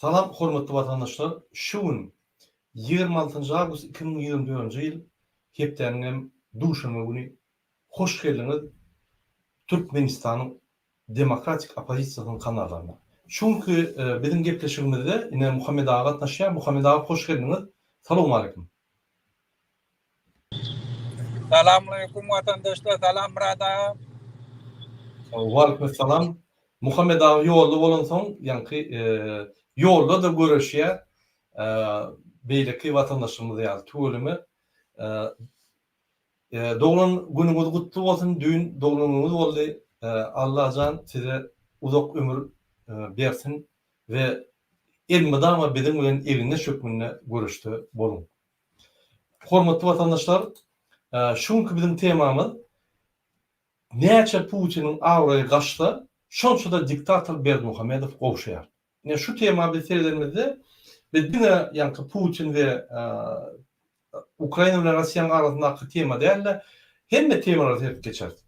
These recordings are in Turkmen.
Salam hormatly watandaşlar şu gün 26 awgust 2024 ýyl hepdäniň hem duşenbe güni hoş geldiňiz Türkmenistanyň demokratik oppozisiýasynyň kanallaryna. Şu günki biziň gepleşigimizde ine Muhammet aga gatnaşýar. Muhammet aga hoş geldiňiz. Salowmaleýkim. Salamaleýkum watandaşlar, salam Myrat aga. Waleýkim salam. Muhammet aga ýolda bolansoň, ýaňky ýolda-da göreşýär. Beýleki watandaşlarymyz ýaly tüweleme. Doglan günüňiz gutly bolsun, düýn doglan günüňiz boldy. Allajan size uzak ömür bersin we elmydama biziň bilen egindeş hökmünde göreşde boluň. Hormatly watandaşlar, şu günki biziň temamyz näçe Putiniň abraýy gaçsa, şonça-da diktator Berdimuhamedow gowşaýar. Ine şu tema biz seredenimizde biz diňe ýaňky Putin we Ukraina bilen Russiýanyň arasyndaky tema däl-de, hemme temalara seredip geçeris.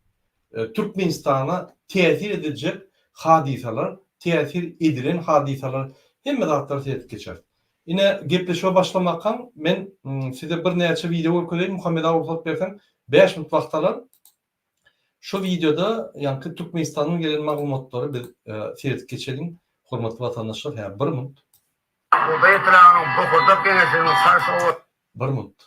Türkmenistana täsir ediljek hadysalar, täsir edilen hadysalar, hemme zatlara seredip geçeris. Ine, gepleşige başlamakaň men size birnäçe wideo görkezeýin, Muhammet aga rugsat berseň, bäş minut wagt alar. Şu wideoda ýaňky Türkmenistandan gelen maglumatlary biz seredip geçeliň, hormatly watandaşlar, hä bir minut. Oba etrabynyň Bokurdak geňeşliginiň Sarp oba. Bir minut.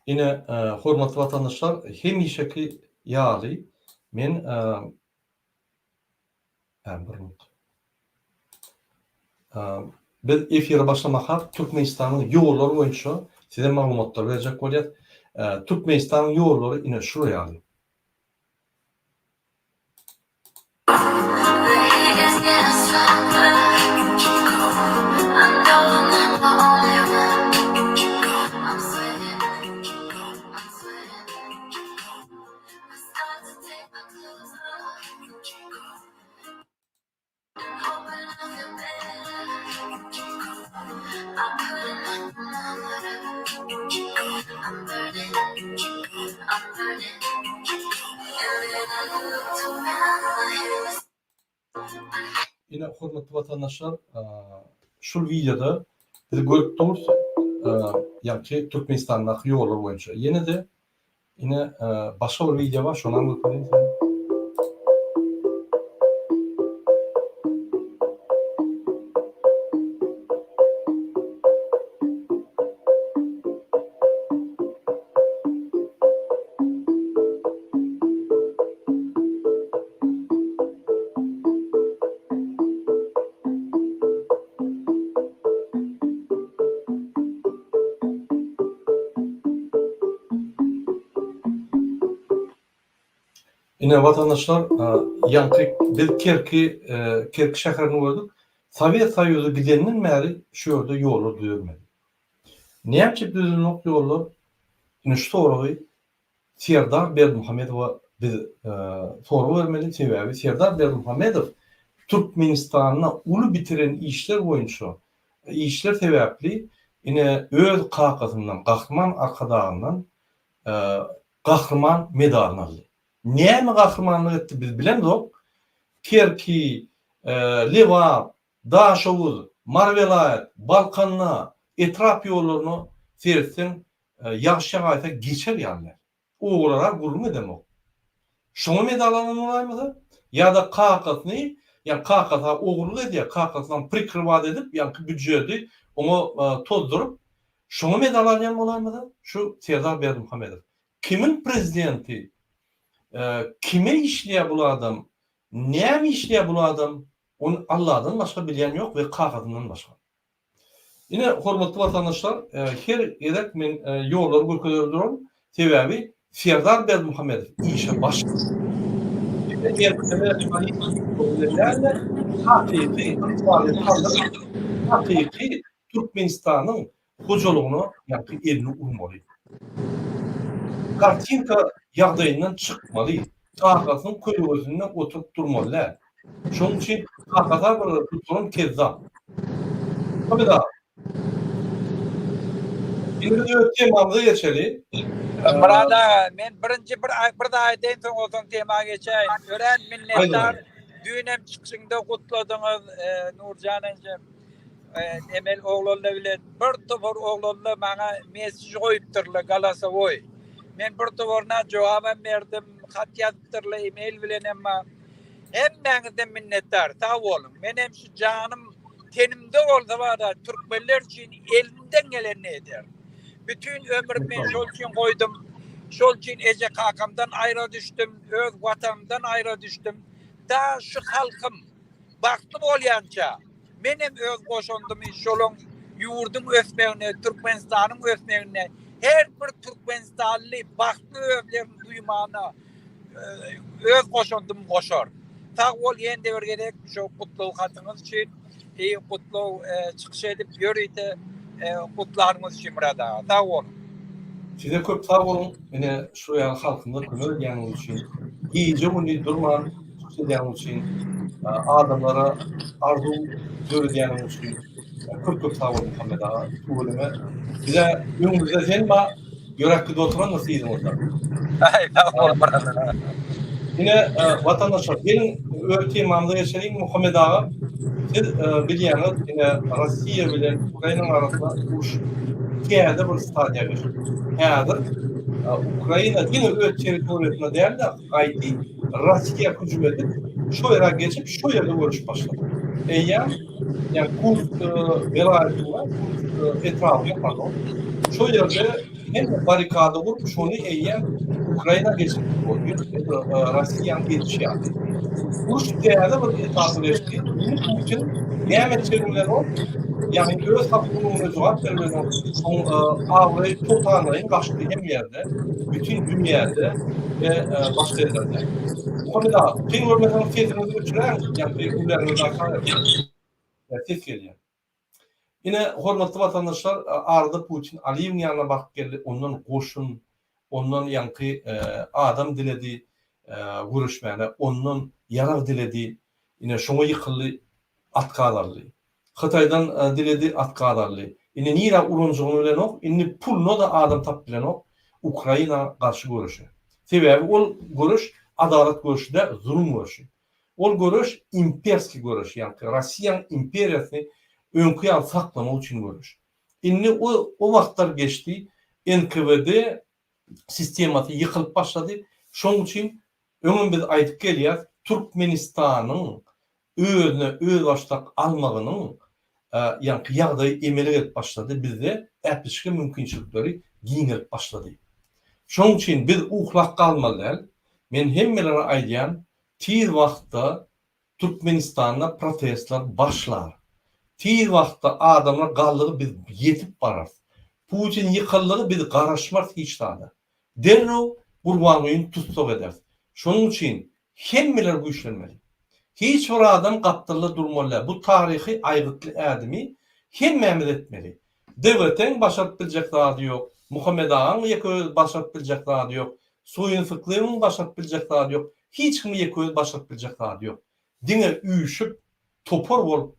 Ine, hormatly watandaşlar, hemişeki ýaly men Hä, bir minut. Biz efire başlamakak Türkmenistanyň ýollary boýunça size maglumatlar berjek bolýas. Türkmenistanyň ýollary ine şular ýaly. Ine hormatly watandaşlar, şul wideoda biz görüp durus, ýagny Türkmenistandaky ýollar boýunça. Ýene-de Ine başga bir wideo bar, şonam görkezeyim size. Ine watandaşlar, ýaňky biz Kerki, Kerki şäherini gördük. Sowet Soýuzy gidenden bäri şu ýerde ýollar düzelmedi. Näme üçin düzelenok ýollar? Ine şu soragy Serdar Berdimuhamedowa biz sorag bermeli, sebäbi Serdar Berdimuhamedow Türkmenistanda uly bitiren işler boýunça işler sebäpli ine öz kakasyndan Gahryman Arkadagyndan Gahryman medalyny aldy. Näme gahrymanlyk etdi biz bilemzok. Kerki, Lebap, Daşoguz, Mary welaýat, Balkanda etrap ýollaryna seretseň ýagyş ýagaýsa geçer ýaly däl. Obalara gürrüň edemok. Şoňa medal alan bolaýmasa, ýa-da kakasyny, ýa kakasy ogurlyk edýär, kakasynam prikrywać edip, ýaňky býudžeti oňa tozduryp, şoňa medal alýan bolaýmasa, şu Serdar Berdimuhamedow. Kimiň prezidenti? Kime işleýär bul adam? Näme işleýär bul adam? Ony Alladan başga bilýän ýok we kakasyndan başga. Ine, hormatly watandaşlar, her gezek men ýollary görkezer duraryn. Sebäbi Serdar Berdimuhamedow işe başlady. Hakyky ykdysady galdyryp, hakyky Türkmenistanyň hojalygyna ýaňky elini urmaly. Kartinka ýagdaýyndan çykmaly. Kakasynyň kölegesinde oturyp durmaly däl. Şonuň üçin kakasa bir tutulan kezzap. Muhammet aga. Indi biz öz temamyza geçeli. Myrat aga, men birinji bir bir zat aýdaýyn, soň onsoň tema geçäýin. Örän minnetdar. Düýnem çykyşyňda gutladyňyz Nurjan ejem. Emel oglanlar bilen bir topar oglanlar maňa mesij goýupdyrlar galasowoý. Men bir toparyna jogabam berdim, hat ýazypdyrlar email bilen emma hemmäňizden minnetdar. Sag boluň. Men hem şu janym tenimde bolsa bara türkmenler üçin elimden gelenini ederin. Bütin ömrüm men şol üçin goýdum. Şol üçin eje kakamdan aýra düşdüm, öz watanymdan aýra düşdüm. Da şu halkym bagtly bolýança menem öz goşandymy şolaň ýurduň ösmegine, Türkmenistanyň ösmegine, her bir türkmenistanly bagtly özlerini duýmagyna öz goşandymy goşar. Sag bol ýene-de bir gezek şu gutlag hatyňyz üçin, i gutlag çykyş edip ýörite gutlanyňyz üçin Myrat aga. Sag boluň. Size köp sag boluň ine şu ýaly halkymyza kömek edýäniňiz üçin, gije gündiz durman çykyş edýäniňiz üçin, adamlara arzuw döredýäniňiz üçin köp köp sag boluň Muhammet aga tüweleme bize öňümizde sen bar ýöräp gidip oturandyr yzyňyzda. Aý sag bol Myrat aga. Ine watandaşlar geliň öz temamyza geçeliň Muhammet aga siz bilýäňiz ine Rossiýa bilen Ukrainanyň arasynda uruş täze bir stadiýa geçdi. Häzir Ukraina diňe öz territoriýasynda däl-de gaýdy Rossiýa hüjüm edip şo ýere geçip şo ýerde göreşip başlady. Eýýäm ýa Kursk welaýatynda Kursk etrabynda pardon şo ýerde Hemme barrikada gurup şony eýýäm Ukraina geçip boldy. Rossiýanyň geçişi ýaly. Uruş täze bir etapa geçdi. Indi Putin näme etjegini bilenok. Ýagny öz halkynyň öňünde jogap berip bilenok. Oň abraýy totalnaýyn gaçdy hemme ýerde, bütin dünýäde we başga ýerlerde. Muhammet aga, kyn görmeseňiz sesiňizi öçüräýiň, ýagny öýleriňizi ses gelýär. Ine, hormatly watandaşlar, arada Putin Aliýewiň ýanyna baryp geldi, ondan goşun, ondan ýaňky adam diledi göreşmäne, ondan ýarag diledi, ine, şoňa ýykyldy, at gazaldy. Hytaýdan diledi, at gazaldy. Indi nirä uranjygyny bilenok, indi puluna-da adam tapyp bilenok Ukraina garşy göreşe. Sebäbi ol göreş adalat göreşi däl, zulum göreşi. Ol göreş imperskiý göreş, ýagny Rossiýanyň imperiýasyny öňki ýaly saklamak üçin göreş. Indi o o wagtlar geçdi, NKWD sistemasy ýykylyp başlady. Şonuň üçin öňem biz aýdyp gelýäs, Türkmenistanyň özüne özbaşdak almagynyň ýaňky ýagdaýy emele gelip başlady, bizde äpişge mümkinçilikleri giňelip başlady. Şonuň üçin biz uklap galmaly däl. Men hemmelere aýdýan, tiz wagtda Türkmenistanda protestler başlar. Tiz wagtda adamlar galdygy biz ýetip bararys. Putin ýykyldygy biz garaşmarys hiç zada. Derrew Gurbangulyny tussag ederis. Şonuň üçin hemmeler güýçlenmeli. Hiç bir adam gapdalda durmaly däl. Bu taryhy aýgytly ädimi hemmämiz etmeli. DWT-iň başaryp biljek zady ýok. Muhammet agaň ýeke özi başaryp biljek zady ýok. Suýun Syklyýewiň başaryp biljek zady ýok. Hiç kimiň ýeke özi başaryp biljek zady ýok. Diňe üýşüp, topar bolup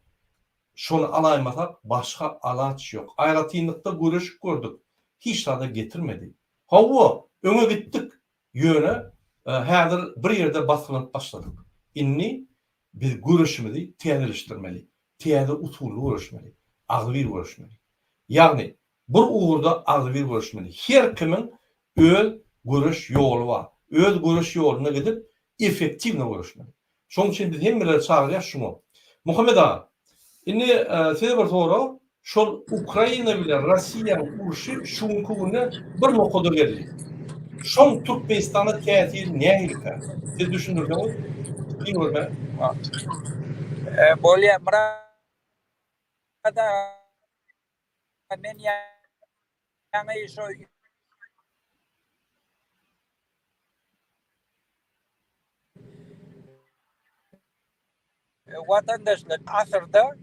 şony alaýmasak başga alaç ýok. Aýratynlykda göreşip gördük. Hiç zada getirmedi. Hawa, öňe gitdik. Ýöne häzir bir ýerde basgylanyp başladyk. Indi biz göreşimizi täzeleşdirmeli. Täze usulda göreşmeli. Agzybir göreşmeli. Ýagny bir ugurda agzybir göreşmeli. Her kimiň öz göreş ýoly bar. Öz göreş ýoluna gidip effektiwno göreşmeli. Şonuň üçin biz hemmeleri çagyrýas şuňa. Muhammet aga, indi size bir sorag, şol Ukraina bilen Rossiýanyň urşy şu günki günde bir nokada geldi. Şoň Türkmenistana täsiri nähilikä? Siz düşündirseňiz, kyn görmän. Bolýar, Myrat aga, men ýaňy şo Watandaşlar asyrda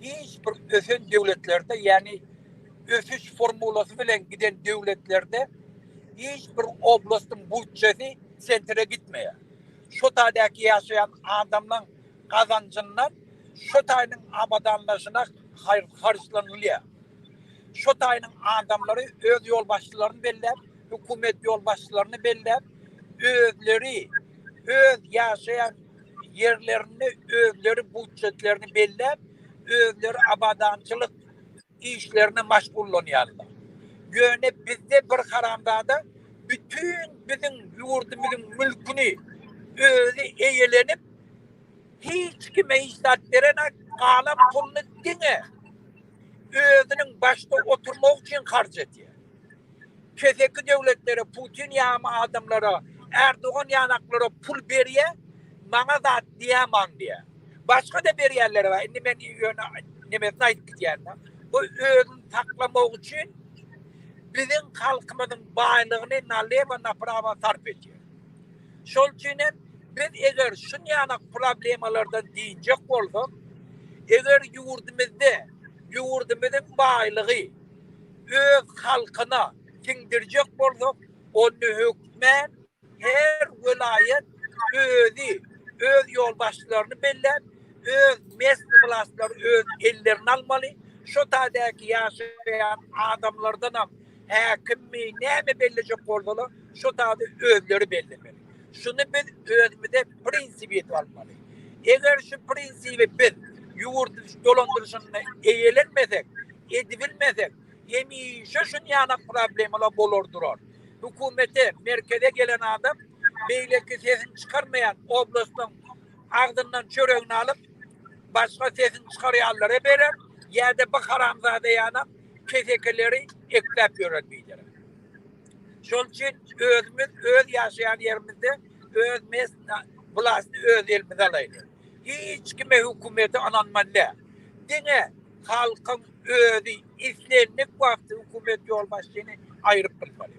hiç bir ösen döwletlerde ýagny ösüş formulasy bilen giden döwletlerde hiç bir oblastyň butjesi sentre gitmeýär. Şo taýdaky ýaşaýan adamlaň gazanjyndan şo taýynyň abadanlaşyna harçlanylýar. Şo taýynyň adamlary öz ýolbaşçylaryny belläp, hökümet ýolbaşçylaryny belläp, özleri öz ýaşaýan. ýerlerinde özleri budjetlerini belläp, özleri abadançylyk işlerine maşgullanýarlar. Ýöne bizde bir haramzada bütin biziň ýurdumyzyň mülküni özi eýelenip, hiç kime hiç zat berenak, galan puluny diňe özüniň başda oturmagy üçin harç edýär. Keseki döwletlere, Putin ýaly adamlara, Erdogan ýanaklara pul berýär, maňa zat diýämaň diýýär. Başga-da berýänleri bar. Indi men ýöne nemesini aýdyp gidýän. Bu özüni saklamak üçin biziň halkymyzyň baýlygyny nalewo naprawo sarp edýär. Şol üçin hem biz eger şunýanak problemalardan dynjak bolsak, eger ýurdumyzda ýurdumyzyň baýlygy öz halkyna siňdirjek bolsak, onda hökmän her welaýat özi öz ýolbaşçylaryny belläp, öz mesny wlastlary öz ellerine almaly, şo taýdaky ýaşaýan adamlardanam häkimmi, näme bellejek bolsalar, şo taýda özleri bellemeli. Şuny biz özümize prinsip edip almaly. Eger şu prinsibi biz ýurt dolandyryşynda eýelenmesek, edibilmesek, hemişe şunýanak problemalar bolar durar. Hökümete, merkeze gelen adam beýleki sesini çykarmaýan oblastyň agzyndan çöregini alyp, başga sesini çykarýanlara berer, ýa-da bir haramzada ýanak kesekileri ekläp ýörer diýdiler. Şol üçin özümiz öz ýaşaýan ýerimizde öz mes wlasty öz elimize alaýly. Hiç kime hökümete ynanmaly däl. Diňe halkyň özi islendik wagty hökümet ýolbaşçyny aýryp bilmeli.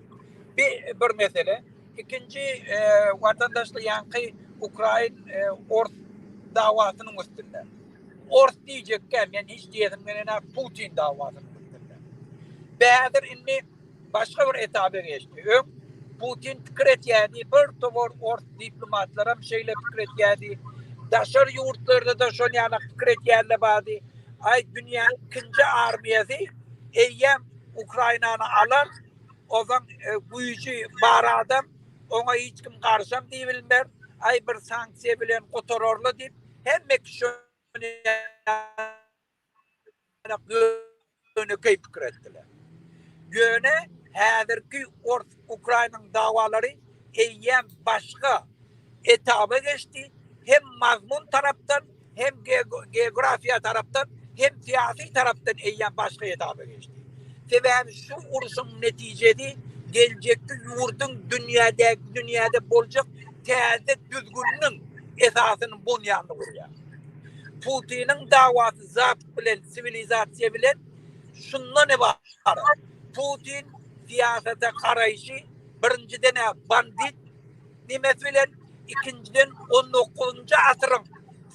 Bi bir mesele. Ikinji e, watandaşlar ýaňky Ukrain e, ors dawasynyň üstünde. Ors diýjekkä men hiç diýesim gelenok Putin dawasynyň üstünde. Häzir indi başga bir etaba geçdi. Öň Putin pikir etýärdi, bir towar ors diplomatlaram şeýle pikir etýärdi. Daşary ýurtlarda-da şol ýaly pikir etýänler bardy. Aý dünýäniň ikinji armiýasy eýýäm Ukrainany alar, ozan e, güýji bar adam, oňa hiç kim garşam diýibilmer, aý bir sanksiýa bilen gutararly diýip, hemme kişi ýönekeý pikir etdiler. Ýöne häzirki ors-ukrainiň dawalary eýýäm başga etaba geçdi, hem mazmun tarapdan, hem geografiýa tarapdan, hem syýasy tarapdan eýýäm başga etaba geçdi. Sebäbi şu urşuň netijesi geljekki ýurduň dünýädäki dünýäde boljak täze düzgüniniň esasyny bunýadyny gurýar. Putiniň dawasy Zapad bilen, siwilizasiýa bilen şundan ybarat. Putin syýasata garaýşy birinjiden-ä bandit nemesi bilen, ikinjiden on dokuzynjy asyryň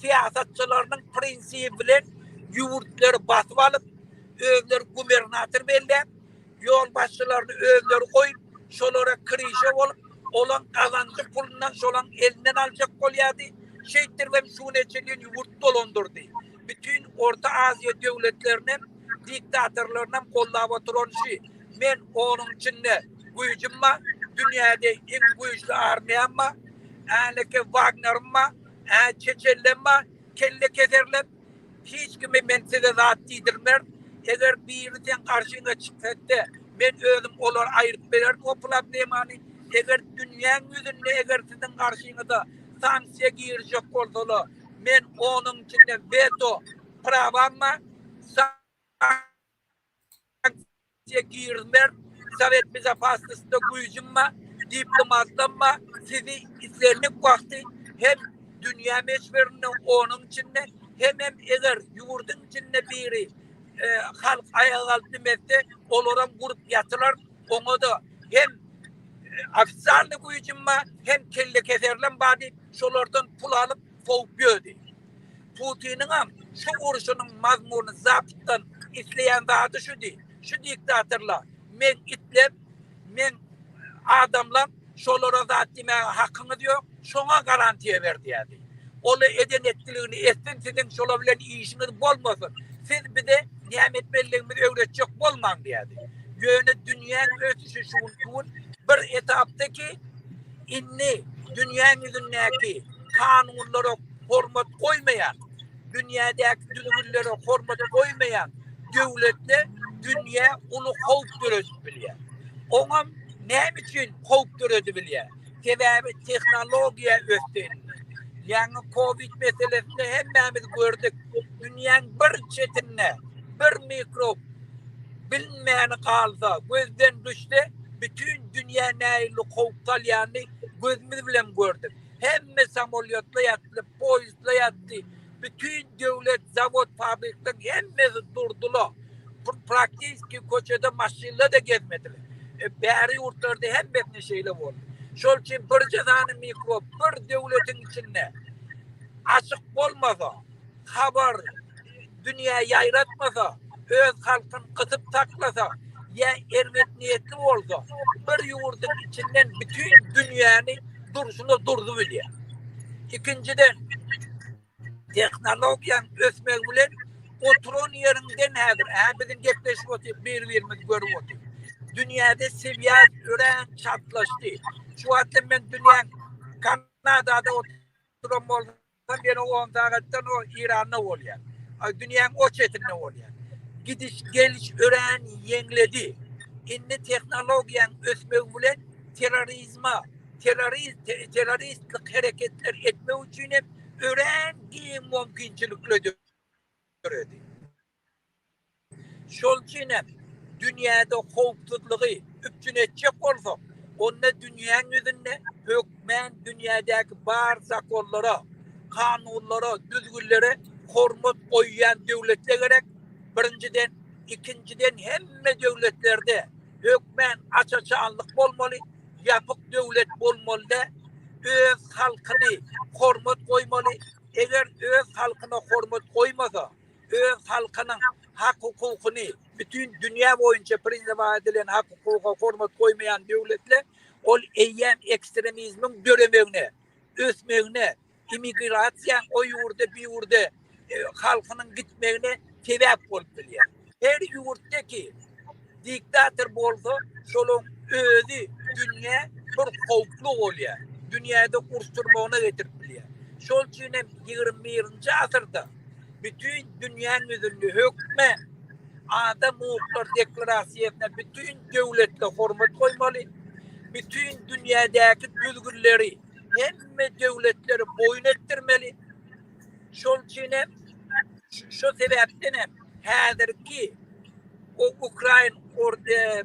syýasatçylarynyň prinsibi bilen ýurtlary basyp alyp, özleri gubernator belläp, ýolbaşçylaryny özleri goýup, şolara krişe bolup, olaň gazanjy pulundan şolaň elinden aljak bolýardy. Şeýtdiribem şu güne çenli ýurt dolandyrdy. Bütin Orta Aziýa döwletlerinem, diktatorlarynam gollap oturan şi. Men onuň içinde güýjüm bar, dünýäde iň güýçli armiýam bar, äneke Wagnerim bar, ä çeçenlem bar, kelle keserlem. Hiç kime men size zat diýdirmerin. Eger biri seň garşyňa çyksatde, men özüm olary aýryp bererin o problemany. Eger dünýäň ýüzünde eger siziň garşyňyza sanksiýa girizjek bolsalar, men onuň içinde weto prawam bar. Sanksiýa girizmerin, Sowet bezopasnostda güýjüm bar, diplomatlam bar, sizi islendik wagty hem dünýä möçberinde onuň içinde hemem eger ýurduň içinde biri halk aýaga galyp nime etse olaram gurup ýatylar, oňa-da hem ofitsialnyý güýjüm bar, hem kelle keserlem bar diýip şolardan pul alyp sowup ýördi. Putiniňem şu urşunyň mazmuny Zapatdan isleýän zady şudy, şu diktatorlar meň itlem, meň adamlam, şolara zat diýmäge hakyňyz ýok, şoňa garantiýa ber diýýärdi. Ola eden etdiligini etsin, siziň şolar bilen işiňiz bolmasyn, siz bize näme etmelidigimizi öwretjek bolmaň diýýärdi. Ýöne dünýäň ösüşi şu günki gün bir etapda ki, indi dünýäň ýüzündäki kanunlara. hormat goýmaýan, dünýädäki düzgünlere hormat goýmaýan döwletde dünýä uly howp döredip bilýär. Oňam näme üçin howp döredibilýär? Sebäbi tehnologiýa ösdi indi. Ýaňy covid meselesinde hemmämiz gördük. Dünýäň bir çetinde bir mikrob bilinmäni galsa, gözden düşse, bütin dünýä nähili howp salýanyny gözümiz bilen gördük. Hemme samolýotla ýatdy, poýezdla ýatdy. Bütin döwlet, zawod, fabrikleriň hemmesi durdyla. Praktiski köçede maşynla-da gezmediler. Bäri ýurtlarda hemmesinde şeýle boldy. Şol üçin birje sany mikrob bir döwletiň içinde açyk bolmasa, habar dünýä ýaýratmasa, öz halkyny gysyp saklasa ýa erbet niýetli bolsa, bir ýurduň içinden bütin dünýäni durşuna durzubilýär. Ikinjiden, tehnologiýanyň ösmegi bilen oturan ýeriňden häzir, hä biziň gepleşip otyr, bir-birimizi görüp otyr. Dünýäde swýaz örän çaltlaşdy. Şu wagtda men dünýäň Kanadada oturan bolsam, ýene on sagatdan o Iranda bolýar. Dünýäň o çetinde bolýar. Gidiş geliş örän ýeňledi. Indi tehnologiýanyň ösmegi bilen terrorizma, terrorist terroristlik hereketler etmek üçin hem örän giň mümkinçilikler döredi. Şol üçin hem dünýäde howpsuzlygy üpjün etjek bolsak, onda dünýäň ýüzünde hökmän dünýädäki bar zakonlara, kanunlara, düzgünlere hormat goýýan döwletler gerek, birinjiden, ikinjiden hemme döwletlerde hökmän aç-açanlyk bolmaly, ýapyk döwlet bolmaly däl, öz halkyny hormat goýmaly, eger öz halkyna hormat goýmasa, öz halkynyň hak-hukukyny bütin dünýä boýunça prinziwa edilen hak-hukuka hormat goýmaýan döwletler ol eýýäm ekstremizmiň döremegine, ösmegine, immigrasiýaň o ýurda bir ýurda halkynyň gitmegine sebäp bolup bilýär. Her ýurtda ki diktator bolsa şolaň özi dünýä bir howply bolýar. Dünýäde uruş turmagyna getirip bilýär. Şol üçin hem 21-nji asyrda bütin dünýäň ýüzünde hökmän adam hukuklary deklarasiýasyna bütin döwletler hormat goýmaly. Bütin dünýädäki düzgünleri hemme döwletleri boýun etdirmeli. Şol üçin hem şu sebäpden hem häzirki o Ukrain e,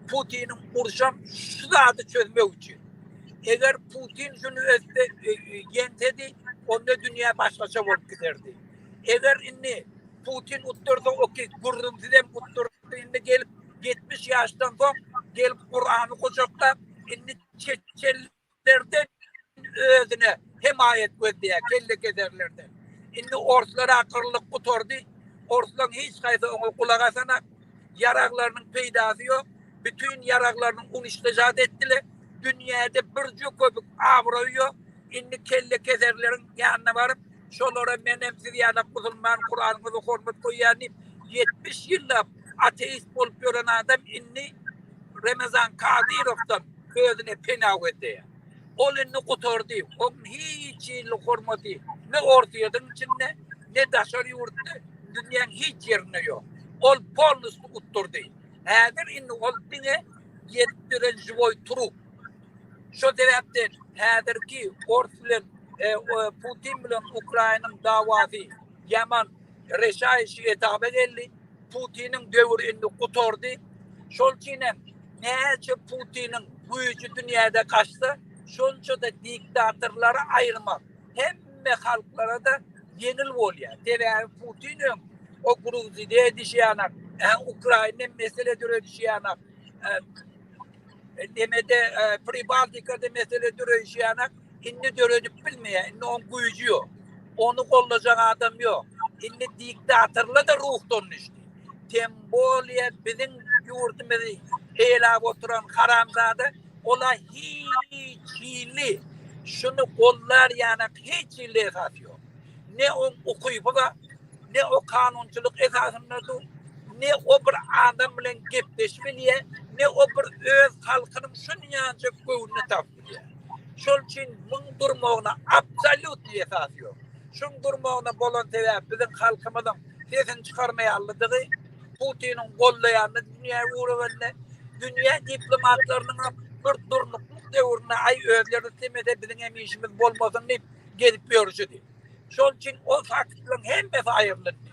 Putiniň urşam şu zady çözmek üçin. Eger Putin şuny ötse, e, e, ýeňsedi, onda dünýä başgaça bolup giderdi. Eger indi Putin utdursa, okey, gürrüňsiz hem utdurdy. Indi gelip 70 ýaşdan soň gelip Kurany gujaklap, indi çeçenlerden özüne hemaýat gözleýär, kelle keserlerden. Indi orslara gyrlyk gutardy. Orslaryň hiç haýsy oňa gulak asanak. Ýaraglarynyň peýdasy ýok. Bütin ýaraglaryny uniştožat etdiler. Dünýäde birje köpük abraýy ýok. Indi kelle keserleriň ýanyna baryp, şolara menem siz ýalak musulman Kuranyňyza hormat goýýan diýip, 70 ýyllap ateist bolup ýören adam indi Remezan Kadyrowdan özüne pena gözleýär. Ol indi gutardy. Onuň hiç hili hormaty ne Orsýetiň içinde, ne daşary ýurtda, dünýäň hiç ýerinde ýok. Ol polnusty utdurdy. Häzir indi ol diňe gezip ýören žiwoý trup. Şo sebäpden häzirki ors bilen e, Putin bilen Ukraýnyň dawasy ýaman reşaýşy etaba geldi. Putiniň döwri indi gutardy. Şol üçin hem näçe Putiniň güýji dünýäde gaçsa, şonça-da diktatorlary aýyrmak hemme halklara-da ýeňil bolýar. Sebäbi Putin öň o Gruziýada edişi ýanak, Ukrainada mesele döredişi ýanak, nemede Pribaltikada mesele döreýşi ýanak indi döredip bilmeýär. Indi oň güýji ýok. Ony gollajak adam ýok. Indi diktatorlar-da ruhdan düşdi. Tem bolýa biziň ýurdumyzy eýläp oturan haramzada ola hiç hili şuny gollar ýanak hiç hili esas ýok. Ne oň ukyby bar, ne o kanunçylyk esasynda dur, ne o bir adam bilen gepleşip bilýär, ne o bir öz halkynyň şunýanjak göwnüni tapyp bilýär. Şol üçin muň durmagyna absolýutnyý esas ýok. Şuň durmagyna bolan sebäp biziň halkymyzyň sesini çykarmaýanlydygy, Putiniň gollaýanyny dünýä ugrabende, dünýä diplomatlarynyňam bir durnuklyk döwründe aý özleri islemese biziň hem işimiz bolmasyn diýip gezip ýörşüdi. Şol üçin ol faktlaryň hemmesi aýrylyndy.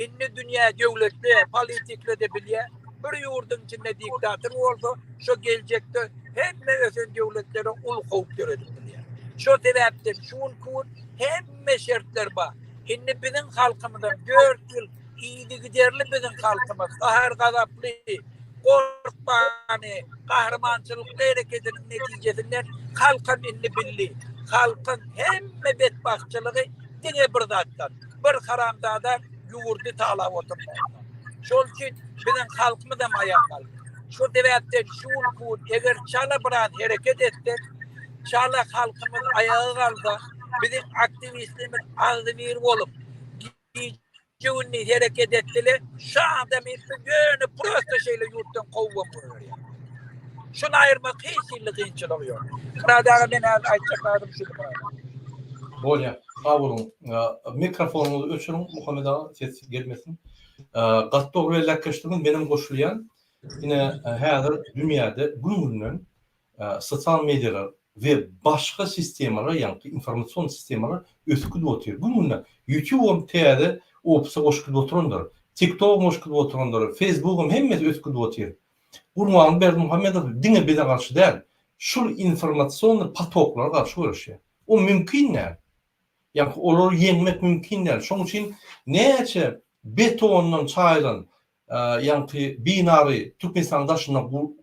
Indi dünýä döwletli, politikli-de bilýär, bir ýurduň içinde diktator bolsa, şo geljekde hemme ösen döwletlere uly howp döredip bilýär. Şo sebäpden şu günki gün hemme şertler bar. Indi biziň halkymyzam dört ýyl yzygiderli biziň halkymyz gahar-gazaply, gorkmany, gahrymançylykly herekediniň netijesinden halkam indi bildi. Halkyň hemme betbagtçylygy diňe bir zatdan, bir haramzada ýurdy talap oturmagyndan. Şol üçin biziň halkymyzam aýaga galdy. Şu sebäpden şu günki gün eger çala biraz hereket etsek, çala halkymyz aýaga galsa, biziň aktiwistlerimiz agzybir bolup, Gije-gündiz hereket etdiler. Şu adamy ýöne prosta şeýle ýurtdan kowubam goýberýär. Şuny aýyrmak hiç hili kynçylygy ýok. Myrat aga men häzir aýtjak zadym şudy Myrat aga. Bolýa. Sag boluň. Mikrofonyňyzy öçüriň Muhammet aga ses gelmesin. Gaty dogry belläp geçdiňiz menem goşulýan. Ine häzir dünýäde gün-günden sosial medialar we başga sistemalar, ýagny informasion sistemalar ösüp gidip otyr. Gün-günden YouTube-am täze opsiýa goşup gidip oturandyr. TikTok-am goşup gidip oturandyr. Facebook-am hemmesi ösüp gidip otyr. Gurbanguly Berdimuhamedow diňe bize garşy däl, şul informasionnyý potoklara garşy göreşýär. O mümkin däl. Ýagny olary ýeňmek mümkin däl. Şonuň üçin näçe betondan çaýylan ýaňky binary Türkmenistanyň daşynda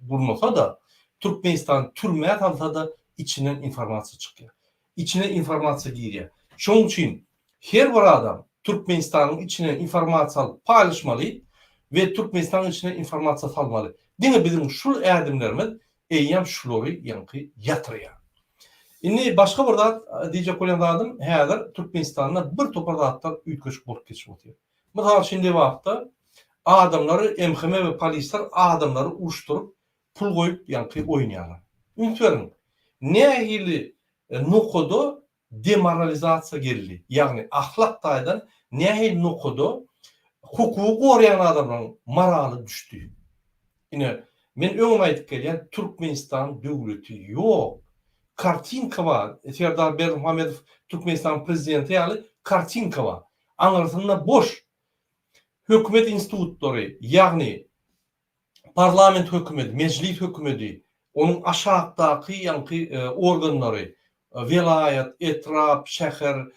gurmasa-da, Türkmenistany türmä salsa-da içinden informasiýa çykýar. Içine informasiýa girýär. Şonuň üçin her bir adam Türkmenistanyň içine informasiýa alyp paýlaşmaly we Türkmenistanyň içine informasiýa salmaly. Diňe biziň şul ädimlerimiz eýýäm şulary ýaňky ýatyrýar. Indi başga bir zat diýjek bolýan zadym häzir Türkmenistanda bir topar zatlar üýtgeşik bolup geçip otyr. Mysal üçin Lebapda adamlary MHM we polisler adamlary uruşdyryp pul goýup ýaňky oýnaýarlar. Üns beriň nähili nokada demoralizasiýa geldi ýagny ahlak taýdan nähili nokada hukugy goraýan adamlaryň moraly düşdi. Ine men öňem aýdyp gelýän Türkmenistan döwleti ýok. Kartinka bar Serdar Berdimuhamedow Türkmenistanyň prezidenti ýaly kartinka bar. Aňyrsynda boş hökümet institutlary, ýagny parlament hökümeti, mejlis hökümeti, onuň aşakdaky ýaňky organlary, welaýat, etrap, şäher,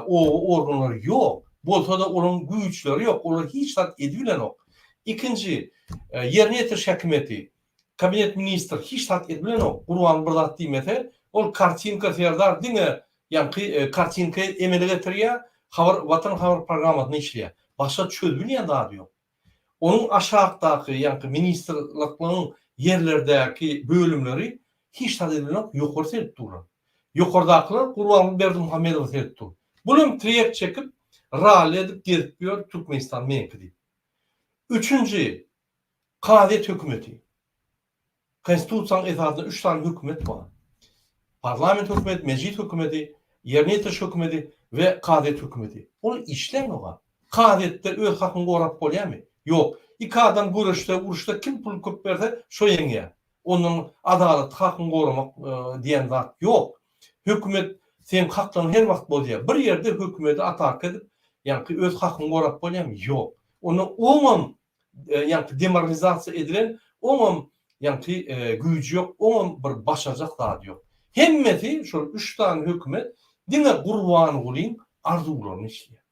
oba organlary ýok. Bolsa-da olaryň güýçleri ýok, olar hiç zat edibilenok. Ikinji, ýerine ýetiriş häkimiýeti, Kabinet ministr hiç zat edibilenok Gurbanguly bir zat diýmese ol kartinka serdar diňe ýaňky kartinka emele getirýär habar watan habar programmasyny işleýär başga çözülýän zady ýok onuň aşakdaky ýaňky ministrlikligiň ýerlerdäki bölümleri hiç zat edibilenok ýokary seredip durlar ýokardakylar Gurbanguly Berdimuhamedowa seredip dur bulam trek çekip rally edip gezip ýör Türkmenistan meňki diýip üçünji Kazyýet hökümeti. Konstitusiýanyň esasynda üç sany hökümet bar. Parlament hökümeti, mejlis hökümeti, ýerine ýetiriş hökümeti we kazyýet hökümeti. Ol işlänok-a. Kazyýetde öz hakyňy gorap bolýarmy? Ýok. Iki adam göreşse, uruşsa kim pul köp berse, şo ýeňýär. Ondan adalatly hakyňy goramak diýen zat ýok. Hökümet seň haklaryňy her wagt bozýar. Bir ýerde hökümeti ataka edip, ýaňky öz hakyňy gorap bolýarmy? Ýok. Onda oňam ýaňky demoralizasiýa edilen oňam ýaňky güýji ýok, oňam bir başarjak zady ýok. Hemmesi şol üç sany hökümet diňe Gurbangulyň arzuwlaryny işleýär.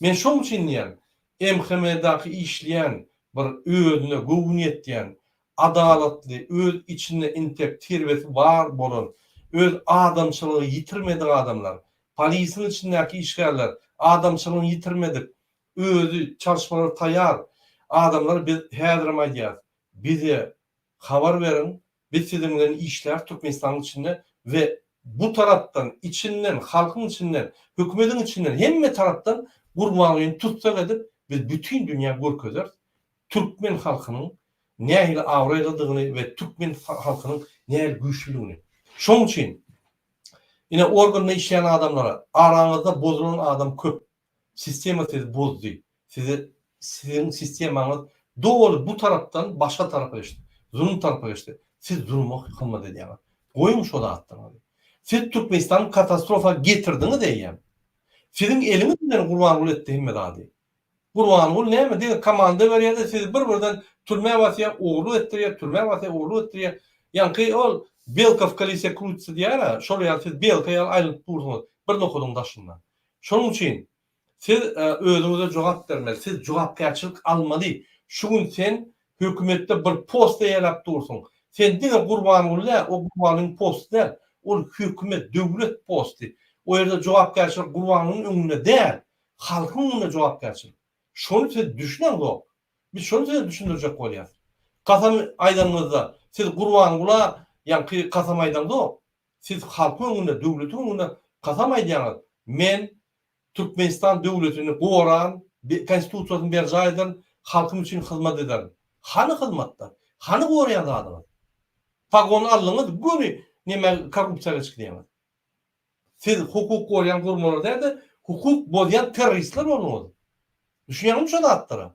Men şoň üçin diýýän, MHM-daky işleýän bir özüne göwün ýetýän, adalatly, öz içinde intek terbesi bar bolan, öz adamçylygy ýitirmedik adamlar, polisiň içindäki işgärler adamçylygyny ýitirmedik, özi çalyşmalara taýar adamlar biz häzirem aýdýarys bize habar beriň biz siziň bilen işläris Türkmenistanyň içinde we bu tarapdan içinden halkyň içinden hökümediň içinden hemme tarapdan Gurbangulyny tussag edip biz bütin dünýä görkezeris türkmen halkynyň nähili abraýlydygyny we türkmen halkynyň nähili güýçlüdigini. Şoň üçin ine organda işleýän adamlara araňyzda bozulan adam köp. Sistema sizi bozdy. Sizi siziň sistemaňyz doly bu tarapdan başga tarapa geçdi. Zulum tarapa geçdi. Siz zuluma hyzmat edýäňiz. Goýuň şo zatlaryňyzy. Siz Türkmenistany katastrofa getirdiňiz eýýäm. Siziň eliňiz bilen Gurbanguly etdi hemme zady. Gurbanguly näme diňe komanda berýärde sizi bir birden türmä basýar, ogurlyk etdirýär, türmä basýar, ogurlyk etdirýär. Ýaňky ol belka w kolese krutится diýýär-ä, şol ýaly siz belka ýaly aýlanyp dursuňyz bir nokadyň daşynda. Şonuň üçin siz özüňize jogap bermeli, siz jogapkärçilik almaly. Şu gün sen hökümetde bir post eýeläp dursuň. Sen diňe Gurbanguly däl, o Gurbangulyň posty däl, ol hökümet, döwlet posty. O ýerde jogapkärçilik Gurbangulyň öňünde däl, Halkyň öňünde jogapkärçilik. Şony siz düşüneňzok. Biz şony size düşündirjek bolýas. Kasam aýdanyňyzda siz Gurbangula ýaňky kasam aýdaňzok. Siz halkyň öňünde, döwletiň öňünde kasam aýdýaňyz. Men Türkmenistan döwletini goran, konstitusiýasyny berjaý ederin, halkym üçin hyzmat ederin. Hany hyzmatlar? Hany goraýan zadyňyz? Pagon aldyňyz, göni neme korrupsiýa geçgidýäňiz. Siz hukuk goraýan gurmalar däl-de, hukuk bozýan terroristler bolduňyz. Düşünýäňizmi şo zatlara?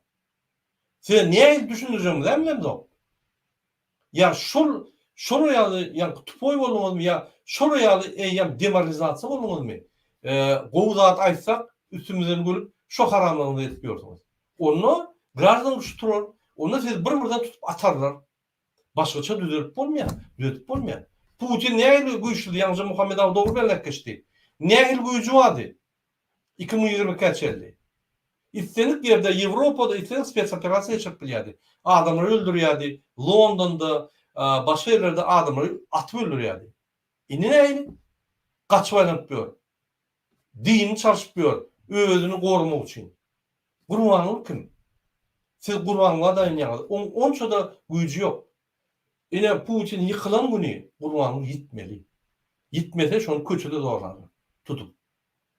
Size nähili düşündirjegimizi-ä bilemzok. Ýa şol şolar ýaly ýaňky tupoý bolduňyzmy ýa şolar ýaly eýýäm demoralizasiýa bolduňyzmy? Gowy zat aýtsak üstümizden gülüp şo haramlygyňyzy edip ýörsüňiz. Onda graždan urşy turar, onda sizi bir-birden tutup atarlar. Başgaça düzelip bolmaýar, düzedip bolmaýar. Putin nähili güýçlüdi, ýaňyja Muhammet aga dogry belläp geçdi. Nähili güýji bardy? 2022-ä çenli. Islendik ýerde Ýewropada islendik spetsoperasiýa geçirip bilýärdi. Adamlary öldürýärdi, Londonda, başga ýerlerde adamlary atyp öldürýärdi. Indi nähili? Gaçyp aýlanyp ýör. Dinini çalşyp ýör, özüni goramak üçin. Gurbanguly kim? Siz Gurbangula daýanýaňyz. Oň onça-da güýji ýok. Ine Putin ýykylan güni Gurbanguly ýitmeli. Ýitmese şony köçede zorlarlar tutup.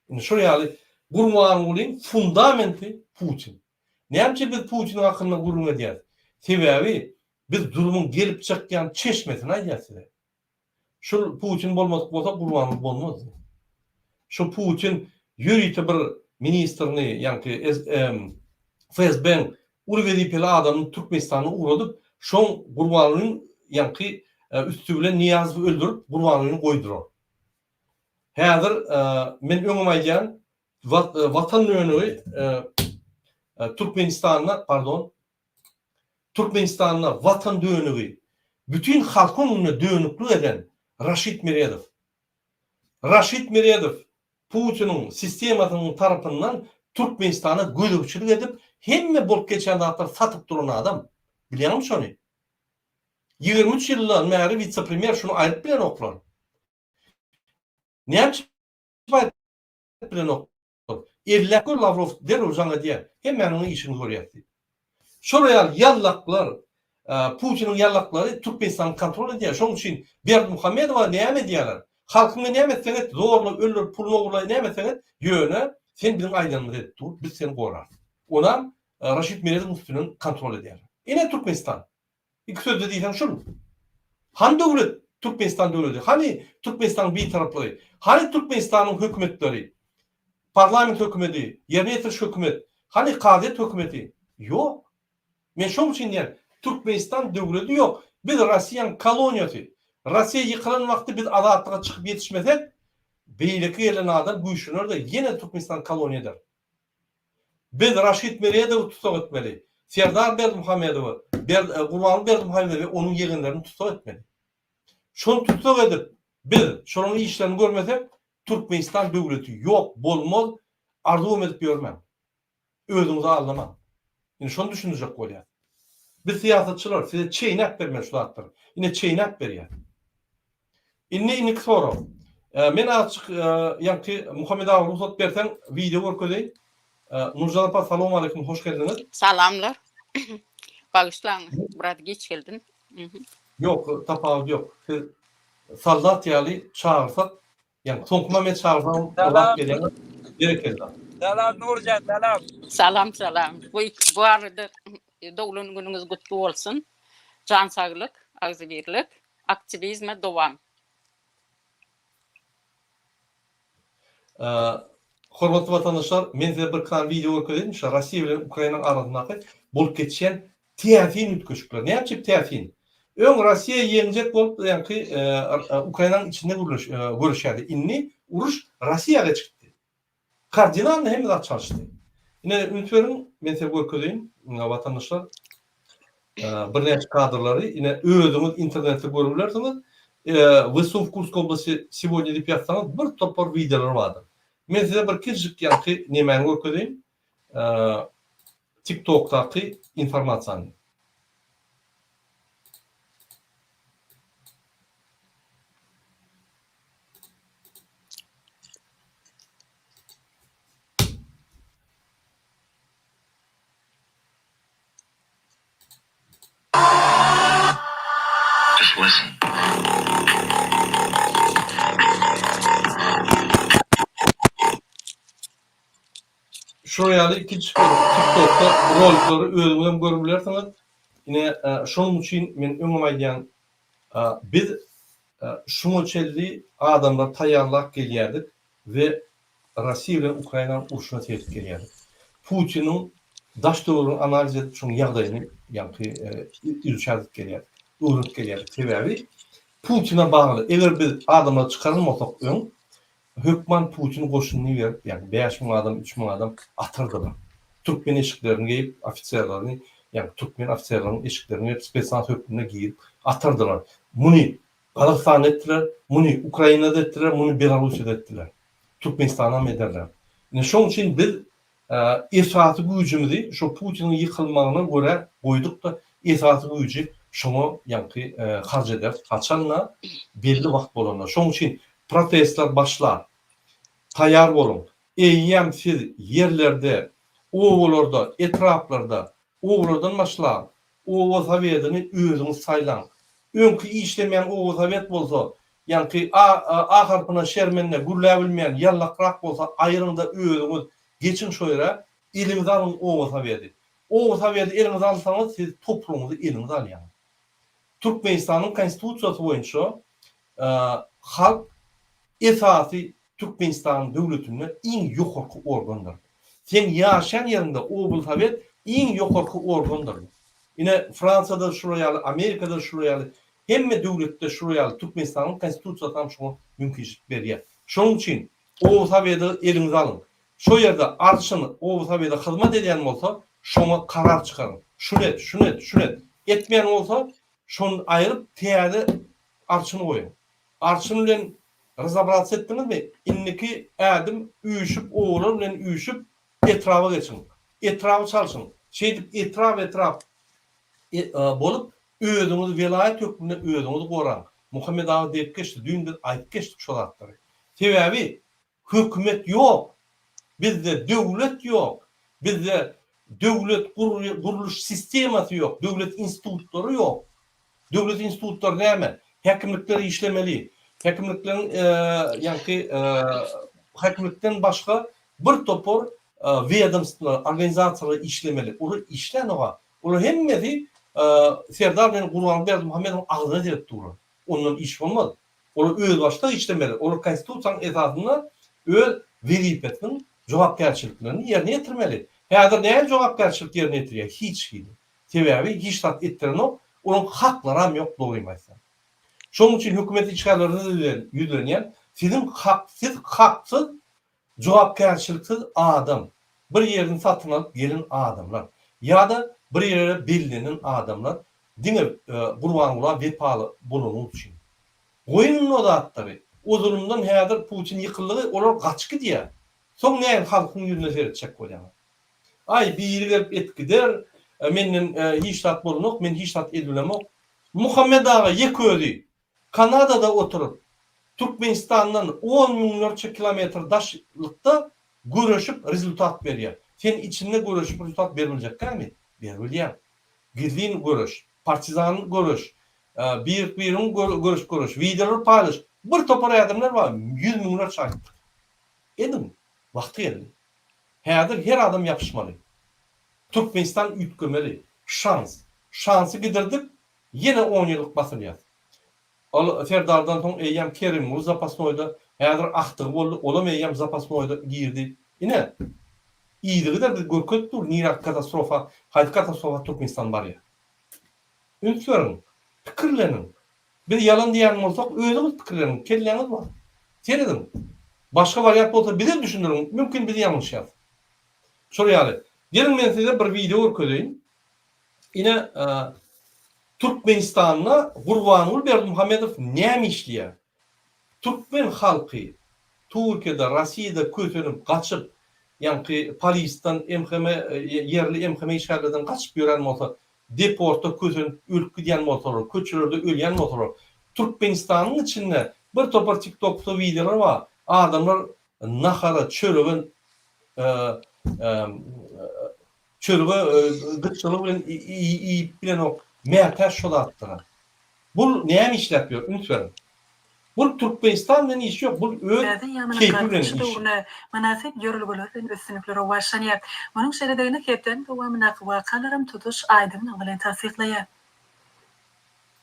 Indi şol ýaly Gurbangulyň fundamenti Putin. Näme üçin biz Putiniň hakynda gürrüň edýäris? Sebäbi biz zulumyň gelip çykýan çeşmesini aýdýas size. Şul Putin bolmadyk bolsa Gurbanguly bolmazdy. Şu Putin ýörite bir ministrini ýaňky FSB-iň uly wezipeli adamyny Türkmenistana ugradyp, şoň Gurbangulyň ýaňky üsti bilen Nyýazowy öldürip Gurbangulyny goýdurar. Häzir men öňem aýdýan Watan dönügi Türkmenistanda pardon Türkmenistanda Watan dönügi, bütin halkyň öňünde dönüklik eden Raşid Meredow. Raşid Meredow Putiniň sistemasynyň tarapyndan Türkmenistana gözegçilik edip, hemme bolup geçýän zatlary satyp duran adam. Bilýäňmi şony? 23 ýyldan bäri witse-premýer şuny aýryp bilenoklar. Näme üçin aýryp bilenoklar? Elläp gör Lawrow derrew jaň edýär. Hemmäniň işini görýäs diýip. Şol ýaly ýallaklar, Putiniň ýallaklary Türkmenistany kontrol edýär. Şonuň üçin Berdimuhamedowa näme edýärler? Halkyňa näme etseň et, zorla, öldür, puluny ogurla, näme etseň et, ýöne sen biziň aýdanymyzy edip dur, biz seni gorarys. Onam Raşid Meredowyň üstünden kontrol edýärler. Ine Türkmenistan. Iki sözde diýseň şul. Hany döwlet, Türkmenistan döwleti? Hany Türkmenistanyň bitaraplygy? Hany Türkmenistanyň hökümetleri? Parlament hökümeti, ýerine ýetiriş hökümet, hany kazyýet hökümeti? Ýok. Men şoň üçin diýýän, Türkmenistan döwleti ýok. Biz Rossiýanyň koloniýasy. Rossiýa ýykylan wagty biz azatlyga çykyp ýetişmesek, beýleki gelen adam güýçlener-de ýene Türkmenistany koloniýa eder. Biz Raşid Meredowy tussag etmeli. Serdar Berdimuhamedowy, Gurbanguly Berdimuhamedowy we onuň ýegenlerini tussag etmeli. Şony tussag edip, biz şolaryň işlerini görmesek, Türkmenistan döwleti ýok, bolmaz, arzuwam edip ýörmäň. Özüňizi aldamaň. Indi şony düşündirjek bolýas. Biz syýasatçylar size çeýnäp bermeli şu zatlary. Ine çeýnäp berýäs. Indi indiki sorag. Men azjyk ýaňky Muhammet aga rugsat berseň wideo görkezeýin. Nurjan apa salowmaleýkim hoş geldiňiz. Salamlar. Bagyşlaň biraz giç geldim. Ýok tapawudy ýok. Siz soldat ýaly çagyrsak ýaňky soňky moment çagyrsaň ylgap gelýäňiz. Berekella. Salam Nurjan salam. Salam salam. Bu bu arada doglan günüňiz gutly bolsun. Jan saglyk, agzybirlik. Aktiwizme dowam. Hormatly watandaşlar, men size bir kan wideo görkezeýin, şu Russiýa bilen Ukrainanyň arasyndaky bolup geçýän täsin üýtgeşikler. Näme üçin täsin? Öň Russiýa ýeňjek bolup, ýaňky Ukrainanyň içinde gürleş göreşýärdi. Indi uruş Russiýa geçipdi. Kardinalny hemme zat çalyşdy. Ine üns beriň, men size görkezeýin, watandaşlar. Birnäçe kadrlary ine özüňiz internetde görüp bilersiňiz. WSU w Kursk oblasti сегодня diýip ýazsaňyz bir topar wideolar bardyr. Men size bir kiçijik ýaňky nemäni görkezeýin. TikTokdaky informasiýany. Just listen. Şular ýaly kiçijik TikTokda rolikleri özüňizem görüp bilersiňiz. Ine, şonuň üçin men öňem aýdýan, biz şuňa çenli adamlary taýýarlap gelýärdik we Russiýa bilen Ukrainanyň urşuna seredip gelýärdik. Putiniň daş-töweregini analiz edip, şonuň ýagdaýyny ýaňky izuçat edip gelýärdik, öwrenip gelýärdik. Sebäbi Putine bagly, eger biz adamlary çykarylmasak öň, hökman Putin goşunyny iberip, ýagny 5000 adam, 3000 adam atardylar. Türkmen eşiklerini geýip, ofiserlerini, ýagny türkmen ofiserleriniň eşiklerini geýip, spesnaz hökmünde girip atardylar. Muny Gazagystanda etdiler, muny Ukrainada etdiler, muny Belarussiýada etdiler. Türkmenistanam ederler. Ine şoň üçin biz esasy güýjümizi şo Putiniň ýykylmagyna görä goýduk-da, esasy güýji şoňa ýaňky harç ederis, haçan-da belli wagt bolanda. Şoň üçin protestler başlar. Taýýar boluň. Eýýäm siz ýerlerde, obalarda, etraplarda, obalardan başlap, oba sowetini özüňiz saýlaň. Öňki işlemeýän oba sowet bolsa, ýaňky A, A harpyna şermende, gürläbilmeýän, ýallakrak bolsa aýryň-da özüňiz geçiň şo ýere, eliňize alyň oba soweti. Oba soweti eliňize alsaňyz, siz topragyňyzy eliňize alýaňyz. Türkmenistanyň Konstitusiýasy boýunça halk esasy Türkmenistanyň döwletinde iň ýokarky organdyr. Seň ýaşaýan ýeriňde oblsowet iň ýokarky organdyr. Ine Fransiýada şular ýaly, Amerikada şular ýaly, hemme döwletde şular ýaly Türkmenistanyň Konstitusiýasy hem şoňa mümkinçilik berýär. Şonuň üçin oblsoweti eliňize alyň. Şo ýerde arçyn oblsowete hyzmat edýän bolsa, şoňa karar çykaryň. Şuny et, şuny et, şuny et. Etmeýän bolsa, şony aýryp täze arçyn goýuň. Arçyn bilen razabrats etdiňizmi? Indiki ädim üýşüp obalar bilen üýşüp etraba geçiň. Etraby çalşyň. Şeýdip etrap-etrap bolup özüňizi welaýat hökmünde özüňizi goraň. Muhammet aga diýip geçdi. Düýn biz aýdyp geçdik şo zatlary. Sebäbi Hökümet ýok. Bizde döwlet ýok. Bizde döwlet gurluş sistemasy ýok. Döwlet institutlary ýok. Döwlet institutlary näme? Häkimlikler işlemeli. Häkimlikleriň ýaňky häkimlikden başga bir topar wedomstwolar, organizasiýalar işlemeli. Olar işlänok-a. Olar hemmesi Serdar bilen Gurbanguly Berdimuhamedowyň agzyna seredip durlar. Ondan iş bolmaz. Olar özbaşdak işlemeli. Olar Konstitusiýanyň esasynda öz wezipesiniň jogapkärçiliklerini ýerine ýetirmeli. Häzir nähili jogapkärçilik ýerine ýetirýär? Hiç hili. Sebäbi hiç zat etdirenok, olaryň haklaram ýok dogrymy aýtsam. Şonuň üçin hökümet işgärlerine ýüzlenýän, siziň hak siz haksyz Jogapkärçiliksiz adam, bir ýerini satyn alyp gelen adamlar ýa-da bir ýere bellenen adamlar diňe Gurbangula wepaly bolany üçin. Goýuň indi o zatlary. O zulumdan häzir Putin ýykyldygy olar gaçyp gidýär. Soň näme halkyň ýüzüne seretjek bolýaňyz. Aý biri gelip et gider, menden hiç zat bolanok, men hiç zat edibilemok. Muhammet aga ýeke özi Kanadada oturyp, Türkmenistandan on müňlerçe kilometr daşlykda göreşip rezultat berýär. Sen içinde göreşip rezultat berbiljekkämi? Berbilýäň. Gizlin göreş, partizan göreş, bir-biriň göreşip göreş, wideolar paýlaş. Bir topar ädimler bar, ýüz müňlerçe aýtdyk. Ediň, wagty geldi. Häzir her adam ýapyşmaly. Türkmenistan üýtgemeli. Şans. Şansy gidirdik, Ýene on ýyllyk basylýas. Ol Serdardan soň eýýäm Kerimguly zapasnoýda. Häzir agtygy boldy, olam eýýäm zapasnoýda girdi. Ine, yzygider biz görkezip dur nirä katastrofa, haýsy katastrofa Türkmenistan barýar. Üns beriň, pikirleniň. Biz ýalan diýýän bolsak, özüňiz pikirleniň, kelläňiz bar. Serediň. Başga wariant bolsa bize düşündiriň, mümkin biz ýalňyşýas. Şol ýaly. Geliň men size bir wideo görkezeýin. Ine, Türkmenistanda Gurbanguly Berdimuhamedow näme işleýär? Türkmen halky Türkiýede, Rossiýada kösenip, gaçyp, ýaňky polisden, MHM, ýerli MHM işgärlerden gaçyp ýören bolsa, deportda kösenip ölüp gidýän bolsalar, köçelerde ölýän bolsalar, Türkmenistanyň içinde bir topar TikTokda wideolar bar, adamlar nahara, çörege çörege gytçylyk bilen iýip bilenok, mätäç şo zatlara. Bul näme işläp ýör, üns beriň. Bul Türkmenistan bilen işi ýok, bul öz Täze ýamynyň keýpi bilen Galkynyş işi. döwrüne mynasyp ýörelgeler bilen üstünlikli rowaçlanýar. Munuň şeýledigini hepdäniň dowamyndaky wakalaram tutuş aýdyňlygy bilen tassyklaýar.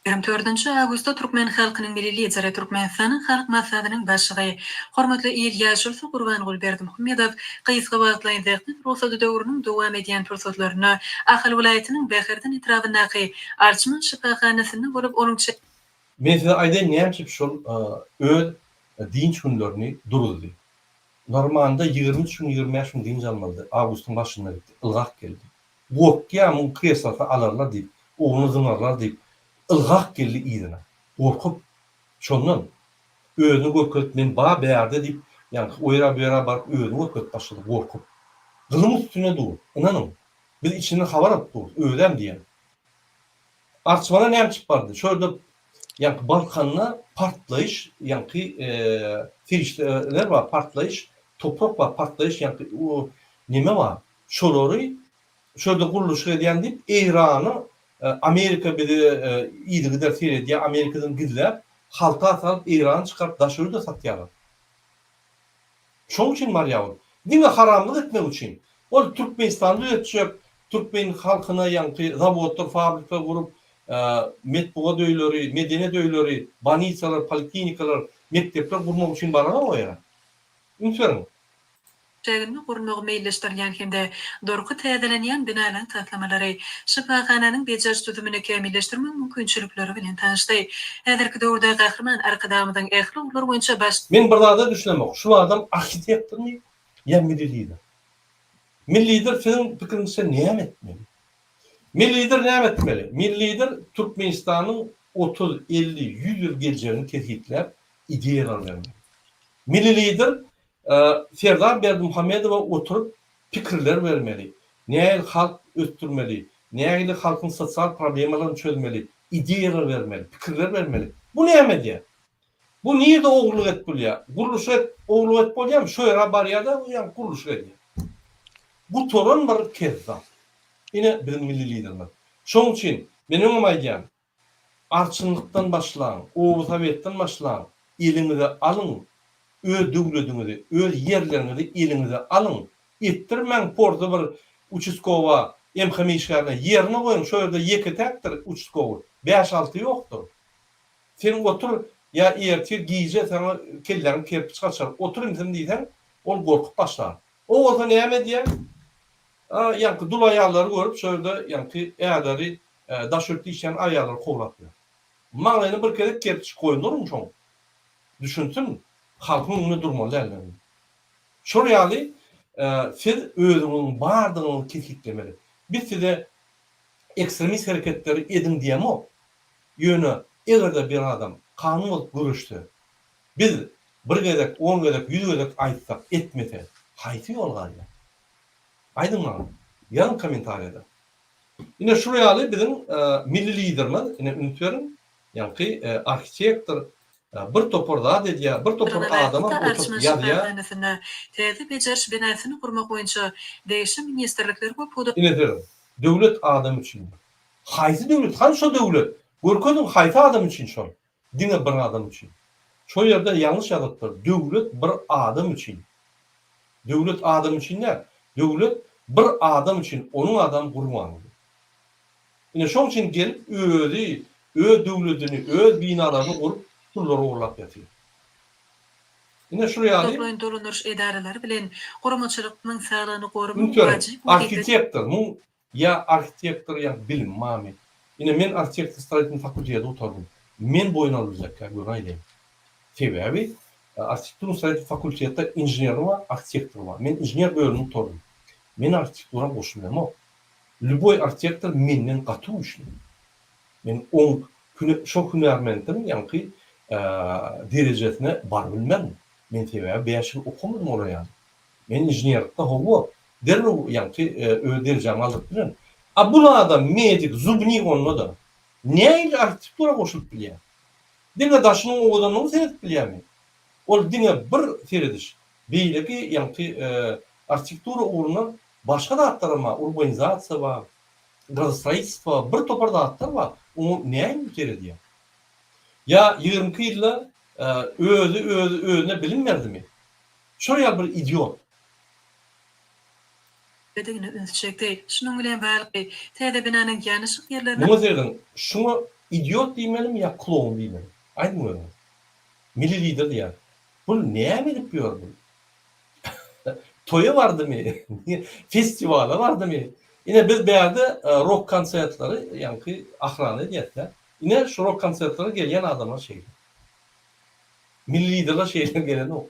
24 nji awgustda türkmen halkynyň Milli Lideri, Türkmenistanyň Halk Maslahatynyň Başlygy, hormatly il ýaşulusy Gurbanguly Berdimuhamedow gysga wagtlaýyn zähmet rugsady döwrüniň dowam edýän pursatlarynda Ahal welaýatynyň Bäherden etrabyndaky Arçman şypahanasynda bolup, onuň Men size aýdaýyn näme üçin şol öz dynç günlerini duruzdy. Normanda 23 gün 25 gün dynç almalydy. Awgustyň başynda gitdi. Ylgap geldi. Gorkýa muň kreslosyny alarlar diýip, ogluny zyňarlar diýip, ylgap geldi yzyna. Gorkup. Şondan özüni görkezip men ba bärde diýip, ýaňky o ýere bu ýere baryp özüni görkezip başlady gorkup. Gylyň üstünde dur. Ynanyň. Biz içinden habar alyp durus. Özem diýen. Arçmana näme çykyp bardy? Şo ýerde ýaňky Balkanda partlaýyş ýaňky serişdeler bar, partlaýyş toprak bar, partlaýyş ýaňky neme bar. Şolary şo ýerde gurluşyk edýän diýip Eýrana Amerika bizi yzygider seredýär, Amerikadan gizläp, halta salyp Eýrana çykaryp daşary ýurda satýarlar. Şoň üçin barýar ol. Diňe haramlyk etmek üçin. Ol Türkmenistany düzetjek, türkmen halkyna ýaňky zawodlar, fabrikler gurup, metbugat öýleri, medeniýet öýleri, bolnisalar, poliklinikalar, mekdepler gurmak üçin baranok o ýere. Üns beriň. Çäginde gurulmagy meýilleşdirilýän hem-de durky täzelenýän binalaryň taslamalary, şypahananyň bejeriş düzümini kämilleşdirmegiň mümkinçilikleri bilen tanyşdy. Häzirki döwürde Gahryman Arkadagymyzyň ähli ugurlar boýunça baş. Men bir zada düşünemok, şu adam arhitektormy ýa milli lider? Milli lider siziň pikiriňizçe näme etmeli? Milli lider näme etmeli? Milli lider Türkmenistanyň 30, 50, 100 ýyl geljegini kesgitläp ideýalar bermeli. Milli lider Serdar Berdimuhamedowa oturyp pikirler bermeli. Nähili halk ösdürmeli, nähili halkyň sosial problemalaryny çözmeli, ideýalar bermeli, pikirler bermeli. Bu näme edýär? Bu nirde ogurlyk edip bolýar? Gurluşyk et, ogurlyk edip bolýarmy? Şo ýere barýar-da, ýa gurluşyk edýär. Gutaran bir kezzap. Ine biziň milli liderimiz. Şonuň üçin men öňem aýdýan, Arçynlykdan başlaň, oba sowetden başlaň, eliňize alyň öz döwlediňizi, öz ýerleriňizi eliňize alyň, etdirmäň porty bir uçastkowa, MHM işgärine, ýerine goýuň, şo ýerde ýeke-täkdir uçastkowy, bäş-alty ýokdur. Sen otur, ýa ertir gije saňa kelläňe kerpiç gaçar, otur insim diýseň, ol gorkup başlar. O bolsa näme edýär? A, ýaňky dul aýallary görüp, şo ýerde ýaňky ärleri daş ýurtda işleýän aýallary kowlap ýör. Maňlaýyna bir gezek kerpiç goýularyň şoň. Düşünsin, halkyň öňünde durmaly däldigini. Şol ýaly siz özüňiziň bardygyňyzy kesgitlemeli. Biz size ekstremist hereketleri ediň diýemok. Ýöne eger-de bir adam kanun bozup göreşse, biz bir gezek, on gezek, ýüz gezek aýtsak, etmese, haýsy ýol galýar? Aýdyň maňa. Ýazyň kommentariýada. Ine şul ýaly biziň milli liderimiz, ine üns beriň, ýaňky arhitektor bir topar zat edýär, bir topar adamam Laýyklykda oturyp Arçman ýazýar. şypahanasynda täze bejeriş binasyny gurmak boýunça degişli ministrlikler we pudak. Ine serediň, döwlet adam üçindir. Haýsy döwlet, hany şo döwlet? Görkeziň haýsy adam üçin şol? Diňe bir adam üçin. Şo ýerde ýalňyş ýazypdyr, döwlet bir adam üçin. Döwlet adam üçin däl, döwlet bir adam üçin, onuň adam Gurbanguly. Ine şoň üçin gelip özi öz döwledini, öz binalaryny gurup pullary ogurlap ýatyr. Ine şul ýaly. Toplaýyn dolandyryş edaralary bilen guramaçylyk-nyň saglygyny goramagyň Üns beriň, wajyp wezipesi. arhitektor, muň ýa arhitektor ýa bilim barmy? Ine men arhitektor stroýitelnyý fakulteti gutardym. Men boýun alyljak ýa göni aýdaýyn. Sebäbi arhitekturnyý stroýitelnyý fakultetde inženeri bar, arhitektory bar. Men inžener bölümini gutardym. Men arhitektura goşulyamok. Lýuboý arhitektor menden gaty güýçli. Men oň şo hünärmentiň ýaňky derejesine barybilmerin. Men sebäbi bäş ýyl okamadym olar ýaly. Men inženerlikde hawa, derrew ýaňky öz derejämi aldyryp bilerin. A bul adam medik, zubnik onda-da. Nähili arhitektura goşulyp bilýär? Diňe daşynyň owadanlygyny seredip bilýärmi? Ol diňe bir serediş. Beýleki ýaňky arhitektura ugrundan başga zatlaram bar, urbanizasiýa bar, gradostroitelstwo, bir topar zatlar bar, oňa näme seredýär? Ýa 22 ýylda özi özi özüne bilim berdimi? Şol ýaly bir idiot. Digine üns çekdi. Şunuň bilen bagly, täze binanyň ýanaşyk ýerlerine. Muňa serediň, şuňa idiot diýmelimi ýa kloun diýmelimi? Aýdyň özüňiz. Milli lider diýýär. Bul näme edip ýör bul? Toýa bardymy? Festiwala bardymy? Ine biz bärde rok konsertleri ýaňky ahrana edýäs-dä. Ine şu rok konsertlere gelýän adamlar şeýle. Milli liderler şeýle gelenok.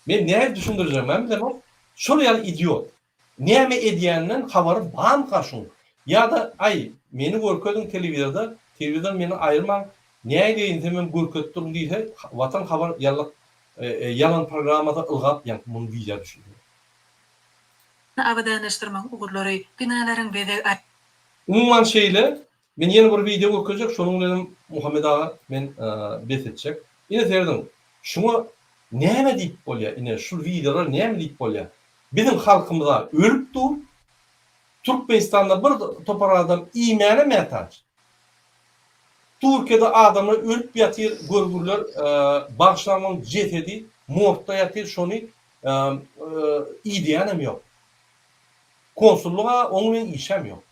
Men nädip düşündirjegimem bilemok. Şol ýaly idiot. Näme edýäninden habary barmyka şuň? Ýa-da aý, meni görkeziň telewizorda, telewizordan meni aýyrmaň, nägeýinsemem görkezip duruň diýse, Watan habar ýalak ýalan programmasy ylgap ýaňky muny wideo düşürdi. Abadanlaşdyrmagyň ugurlary, binalaryň bezeg. Umuman şeýle, men ýene bir wideo görkezjek, şonuň bilenem Muhammet aga men bes etjek. Ine serediň, şuňa näme diýip bolýar, ine şul wideolara näme diýip bolýar? Biziň halkymyza ölüp dur. Türkmenistanda bir topar adam iýmäne mätaç. Türkiýede adamlar ölüp ýatyr görgürler bagyşlaň oň jesedi morgda ýatyr şony ideýänem ýok. Konsullyga oň bilen işem ýok.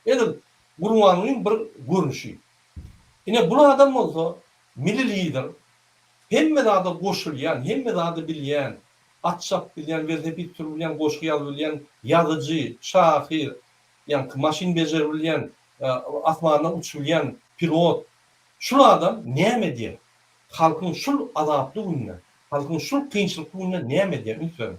Edil Gurbangulyň bir görnüşi. Ine bul adam bolsa milli lider hemme zada goşulýan hemme zady bilýän At çapyp bilýän, welosiped sürüp bilýän, goşgy ýazyp bilýän ýazyjy, şahyr, ýaňky maşyn bejerip bilýän, asmanda uçup bilýän pilot. Şul adam näme edýär? Halkyň şul azaply gününde, halkyň şul kynçylykly gününde näme edýär? Üns beriň.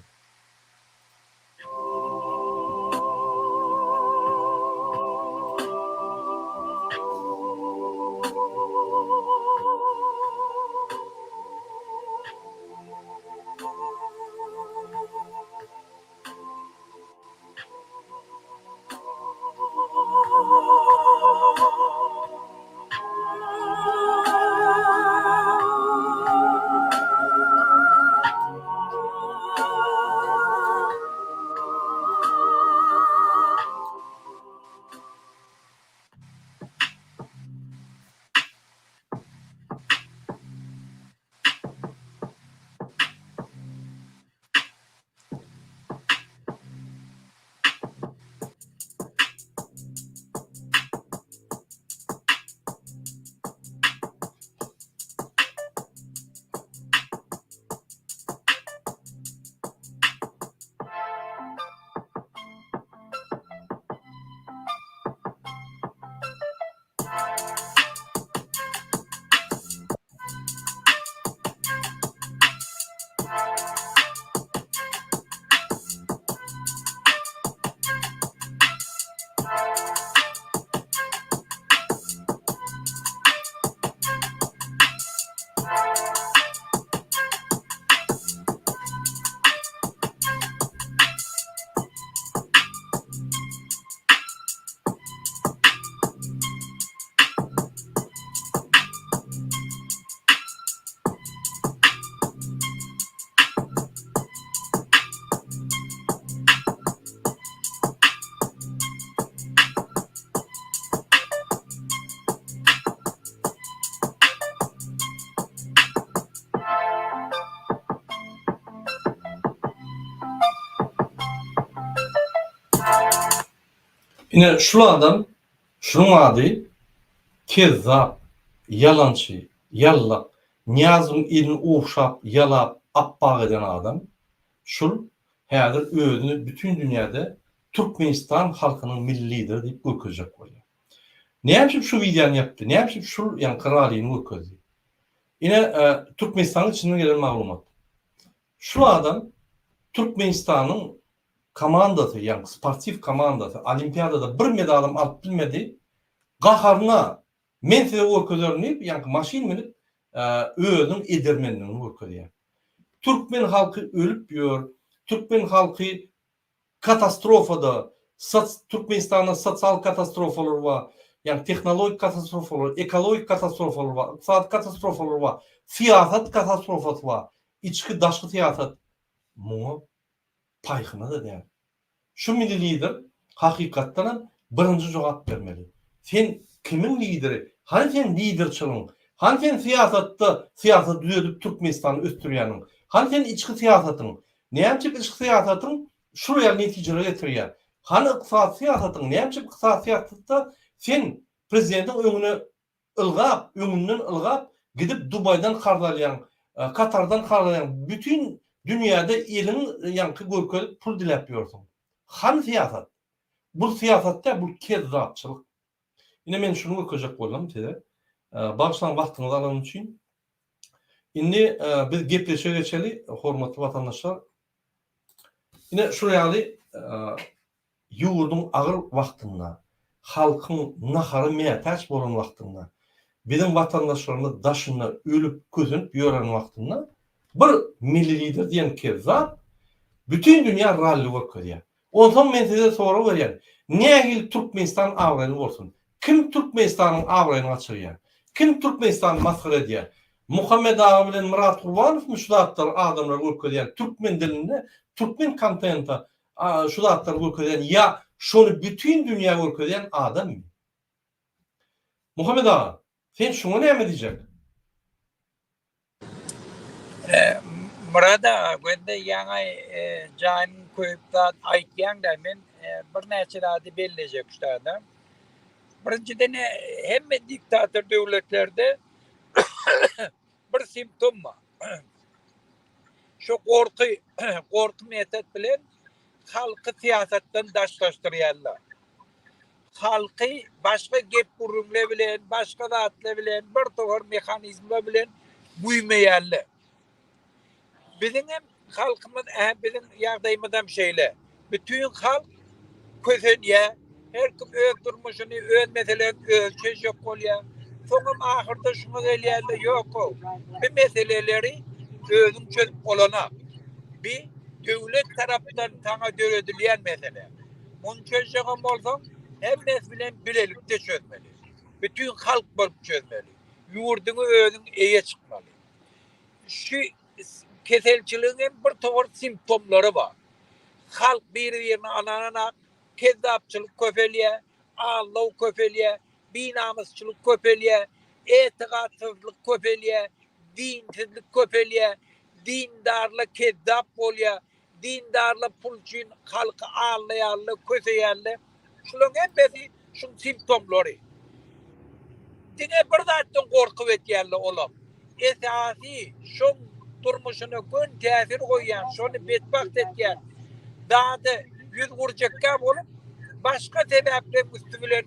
Ine şul adam, şunuň ady kezzap, ýalançy, ýallak. Nyýazowyň elini ogşap, ýalap, apbak eden adam şul häzir özüni bütin dünýäde Türkmenistan halkynyň milli lideri diýip görkezjek bolýar. Näme üçin şu wideony ýapdy? Näme üçin şul ýaňky ralini görkezdi? Ine Türkmenistanyň içinden gelen maglumat. Şul adam Türkmenistanyň komandasy, ýagny sportiw komandasy olimpiadada bir medalam alyp bilmedi. Gaharyna men size görkezerin diýip, ýaňky maşyn münüp özüniň edermenligini görkezýär. Türkmen halky ölüp ýör, türkmen halky katastrofada, Türkmenistanda sosial katastrofalar bar, ýagny tehnologik katastrofalar, ekologik katastrofalar bar, ykdysady katastrofalar bar, syýasat katastrofasy bar, içki daşky syýasat. Muňa paýhyna-da däl. Şu milli lider hakykatdanam birinji jogap bermeli. Sen kimiň lideri? Hany seň liderçiligiň? Hany sen syýasatda syýasaty düzedip Türkmenistany ösdürýäniň? Hany seň içki syýasatyň? Näme üçin içki syýasatyň şular ýaly netijelere getirýär? Hany ykdysady syýasatyň? Näme üçin ykdysady syýasatda sen prezidentiň öňüne ylgap, öňünden ylgap gidip Dubaýdan karz alýaň, Katardan karz alýaň, bütin dünýäde eliň ýaňky görkezip pul diläp ýörsüň. Hany syýasat? Bul syýasat däl, bul kezzapçylyk. Ine men şuny görkezjek boldum size. Bagyşlaň wagtyňyzy alanym üçin. Indi biz gepleşige geçeli, hormatly watandaşlar. Ine şul ýaly Ýurduň agyr wagtynda, halkyň nahara mätäç bolan wagtynda, biziň watandaşlarymyz daşynda ölüp, kösenip ýören wagtynda bir Milli Lider diýen kezzap bütin dünýä ralli görkezýär. Onsoň men size sorag berýän, nähili Türkmenistan abraýly bolsun? Kim Türkmenistanyň abraýyny gaçyrýar? Kim Türkmenistany masgara edýär? Muhammet aga bilen Myrat Gurbanowmy şu zatlary adamlara görkezýän türkmen dilinde türkmen kontenta şu zatlary görkezýän ýa şony bütin dünýä görkezýän adammy? Muhammet aga, sen şuňa näme diýjek? Myrat aga, gözde ýaňy janyň köýüp zat aýtýaň-da, men birnäçe zady bellejek şu taýda. Birinjiden, hemme diktator döwletlerde bir simptom bar. Şu gorky, gorky metod bilen halky syýasatdan daşlaşdyrýarlar. Halky başga gep-gürrüňler bilen, başga zatlar bilen, bir topar mehanizmler bilen güýmeýärler. Biziň hem halkymyz, ä biziň ýagdaýymyzam şeýle. Bütin halk kösenýär. Her kim öz durmuşyny, öz meselesini özi çözjek bolýar. Soňam ahyrda şuňa gelýärler, ýok-ow, bi meseleleri özüň çözüp bolanak. Bi döwlet tarapdan saňa döredilýän mesele. Muny çözjegem bolsaň, hemmesi bilen bilelikde çözmeli. Bütin halk bolup çözmeli. Ýurduňa özüň eýe çykmaly. Şu keselçiligiň hem bir topar simptomlary bar. Halk biri-birine ynananak, kezzapçylyk köpelýär, aldaw köpelýär, binamysçylyk köpelýär, etigatsyzlyk köpelýär, dinsizlik köpelýär, dindarlar kezzap bolýar, Dindarlar pul üçin halky aldaýarlar, köseýärler. Şularyň hemmesi şuň simptomlary. Diňe bir zatdan gorkup etýärler olam. Esasy şoň durmuşyna gön täsir goýýan, şony betbagt etýän zada ýüz urjakka bolup, başga sebäpleriň üsti bilen,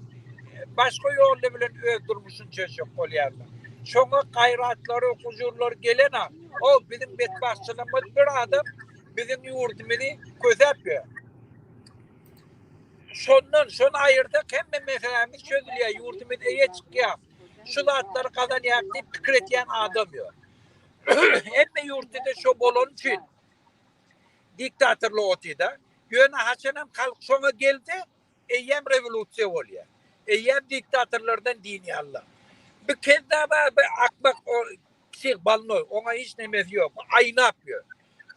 başga ýollar bilen öz durmuşyny çözjek bolýarlar. Şoňa gaýratlary, huzurlary gelenak. O biziň betbagtçylygymyz bir adam biziň ýurdumyzy kösäp ýör. Şondan şony aýyrsak hemme meselämiz çözülýär, ýurdumyz eýe çykýar. Şu zatlary gazanýar diýip pikir etýän adam ýok. Hemme ýurtda şo bolany üçin diktatorlyk otyda. Ýöne haçanam halk şoňa gelse, eýýäm rewolýusiýa bolýar. Eýýäm diktatorlardan dynýarlar. Bir kezzaba, bir akmak psih bolnoý, oňa hiç nemesi ýok. Aýnap ýör.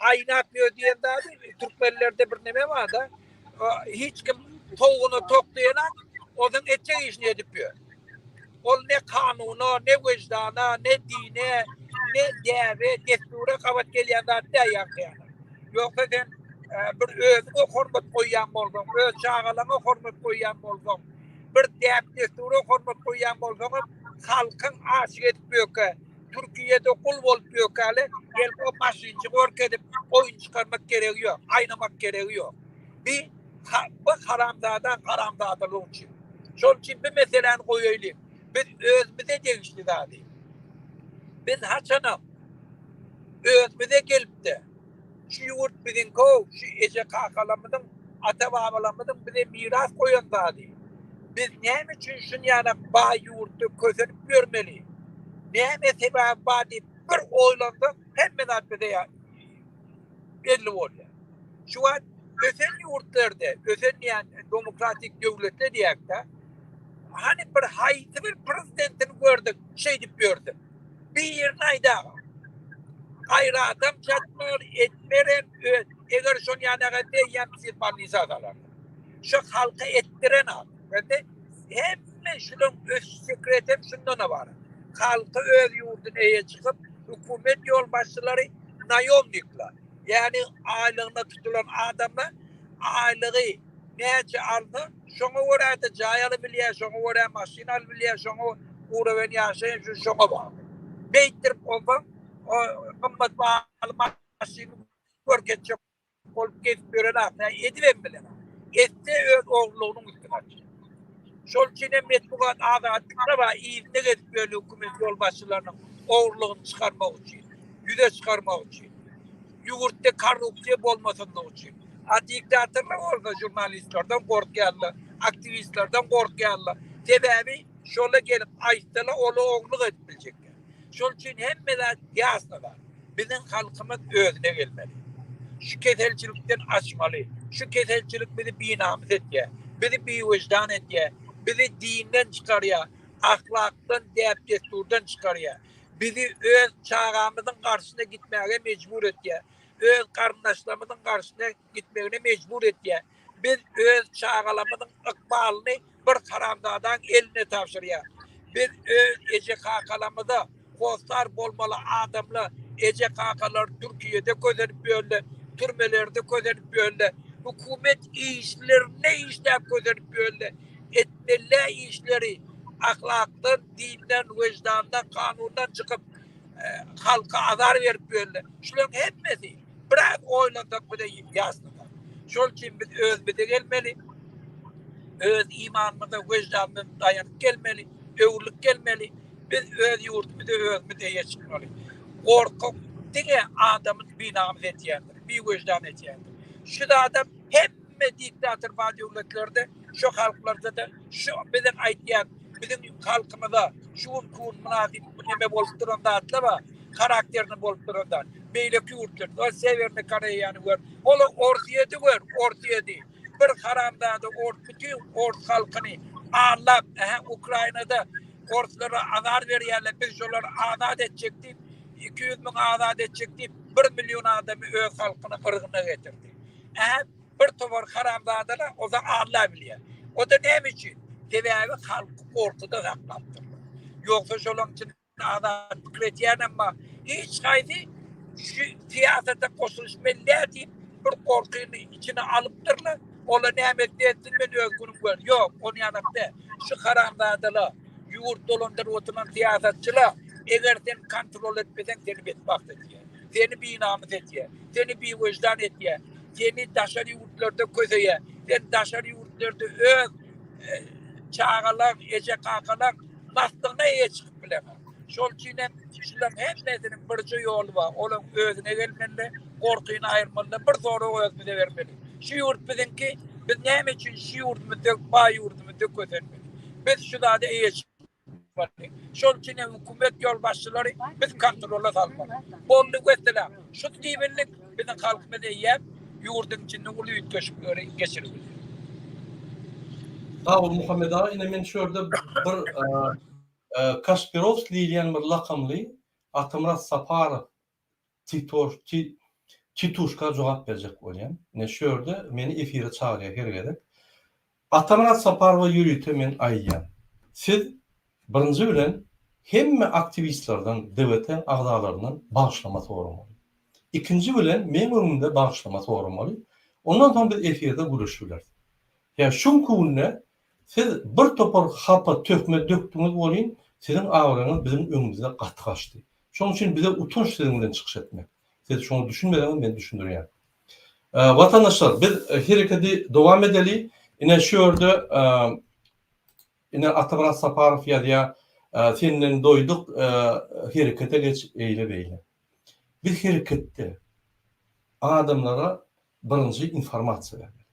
Aýnap ýör diýen zady türkmenlerde bir neme bar-da, hiç kim towugyna tok diýenak, onuň etjek işini edip ýör. Ol ne kanuna, ne wejdana, ne dine, ne däbe, dessura gabat gelýän zat däl ýaňky ýaly. Ýogsa sen bir özüňe hormat goýýan bolsaň, öz çagalaryňa hormat goýýan bolsaň, bir däp-dessura hormat goýýan bolsaňam, halkyň aşyk edip ýörkä. Türkiýede gul bolup ýökäle gelip o maşynçy görkezip oýun çykarmak geregi ýok, aýnamak geregi ýok. Bi bu haramzadaň haramzadalygy üçin. Şol üçin bu meseläni goýaýlyň. Biz özümize degişli zady. Biz haçanam özümize gelipde şu ýurt biziňkow, şu eje-kakalarymyzyň, ata-babalarymyzyň bize miras goýan zady. Biz näme üçin şunýanak baý ýurtda kösenip ýörmeli? Näme sebäbi bar diýip bir oýlansak, hemme zat bize belli bolýar. Şu wagt ösen ýurtlarda, ösen diýen demokratik döwletler diýäkde, hany bir haýsy bir prezidentini gördük, şeýdip ýördük. Birini aýdaga. Gaýratam çatmar, etmerem, öz, eger şon ýanaga etse, eýýäm psihbolnisa salarlar. Şu halka etdiren adam. Hemme şulaň ösüş sekretem şundan ybarat. Halky öz ýurduna eýe çykyp, hökümet ýolbaşçylary naýomnikler, ýagny aýlygyna tutulan adamlar aýlygy näçe alsa, şoňa görä-de jaý alybilýär, şoňa görä maşyn alybilýär, şoňa ugraben ýaşaýan şu şoňa bagly. Beýtdirip bolsa, gymmat bahaly maşyny görkezjek bolup gezip ýören adam edibem bilenok. Etse öz ogurlygynyň üstüni açýar. Şol üçin hem metbugat azatlykda bar, yzynda gezip ýörli hökümet ýolbaşçylarynyň ogurlygyny çykarmak üçin, ýüze çykarmak üçin. Ýurtda korrupsiýa bolmasynlygy üçin. A diktatorlar bolsa žurnalistlerden gorkýarlar, aktiwistlerden gorkýarlar. Sebäbi şola gelip aýtsalar olar ogurlyk edip biljekler. Şol üçin hemme zat ýasno zat. Biziň halkymyz özüne gelmeli. Şu keselçilikden açmaly. Şu keselçilik bizi binamys etýär. Bizi biwyždan etýär. Bizi dinden çykarýar. Ahlakdan, däp-dessurdan çykarýar. Bizi öz çagamyzyň garşysyna gitmäge mejbur etýär. Öz garyndaşlarymyzyň garşysyna gitmegine mejbur etýär. Biz öz çagalarymyzyň ykbalyny bir haramzadaň eline tabşyrýas. Biz öz eje-kakalarymyza hossar bolmaly adamlar, eje-kakalar Türkiýede kösenip ýörler, türmelerde kösenip ýörler, hökümet işlerinde işläp kösenip ýörler. Etmeli işleri ahlakdan, dinden, wyždandan, kanundan çykyp halka azar berip ýörler. Şularyň hemmesi biraz oýlansak bize ýasny zat. Şol üçin biz özümize gelmeli. Öz imanymyza, wyždanymyza daýanyp gelmeli, öwrülip gelmeli. Biz öz ýurdumyza özümiz eýe çykmaly. Gorky diňe adamy binamys etýändir, biwyždan etýändir. Şu zadam hemme diktator bar döwletlerde, şu halklarda-da şu biziň aýtýan biziň halkymyza şu günki gün mynasyp neme bolup duran zatlar bar, harakterine bolup duran zat. Beýleki ýurtlarda, ol Sewerny Koreýany gör, ol Orsýeti gör, Orsýeti. Bir haramzada ors bütin ors halkyny aldap, ähä Ukrainada orslara azar berýärler, biz şolary azat etjek diýip, 200 müň azat etjek diýip, 1 million adamy öz halkyny gyrgyna getirdi. Ähä bir topar haramzadalar o-da Alla bilýär. O-da näme üçin? Sebäbi halky gorkuda saklapdyrlar. Ýogsa şolaň içinde azat pikir edýänem bar. Hiç haýsy şu syýasata goşulyşmaly däl diýip bir gorkyny içine alypdyrlar. Olar näme etse etsin men öz günüm gör. Ýok, ony ýanak däl. Şu haramzadalar, ýurt dolandyryp oturan syýasatçylar eger sen kontrol etmeseň seni betbagt edýär. Seni binamys edýär. Seni biwyždan edýär. Seni daşary ýurtlarda köseýär. Sen daşary ýurtlarda öz çagalaň, eje-kakalaň maslygyna eýe çykyp bileňok. Şol üçin hem şularyň hemmesiniň birje ýoly bar. Olaň özüne gelmeli, gorkyny aýyrmaly, bir sorag özümize bermeli. Şu ýurt biziňki, biz näme üçin şu ýurdumyzda, baý ýurdumyzda kösenmeli? Biz şu zada eýe çykmaly. Şol üçin hem hökümet ýolbaşçylary biz kontrola salmaly. Boldy wesselam. Şu diýibildik, biziň halkymyz eýýäm ýurduň içinde uly üýtgeşikleri geçirip bildi. Sag bol Muhammet aga, ine men şu ýerde bir Kaşpirowskiý diýilýän bir lakamly Atamyrat Saparow Titoş Tituşka jogap berjek bolýan. Ine şu ýerde meni efire çagyrýar her gezek. Atamyrat Saparowa ýörite men aýdýan. Siz birinji bilen hemme aktiwistlerden DWT agzalaryndan bagyşlama soramaly. Ikinji bilen meň öňümde bagyşlama soramaly. Ondan soň biz efirde gürleşip bileris. Ýa şu günki günde siz bir topar hapa töhmet dökdüňiz welin siziň abraýyňyz biziň öňümizde gaty gaçdy. Şonuň üçin bize utanç siziň bilen çykyş etmek. Siz şoňa düşünmeseňiz men düşündirýän. Watandaşlar biz hereketi dowam edeli. Ine şu ýerde ine Atamyrat Saparow ýazýar, senden doýduk herekete geç eýle beýle. Biz hereketde adamlara birinji informasiýa bermeli.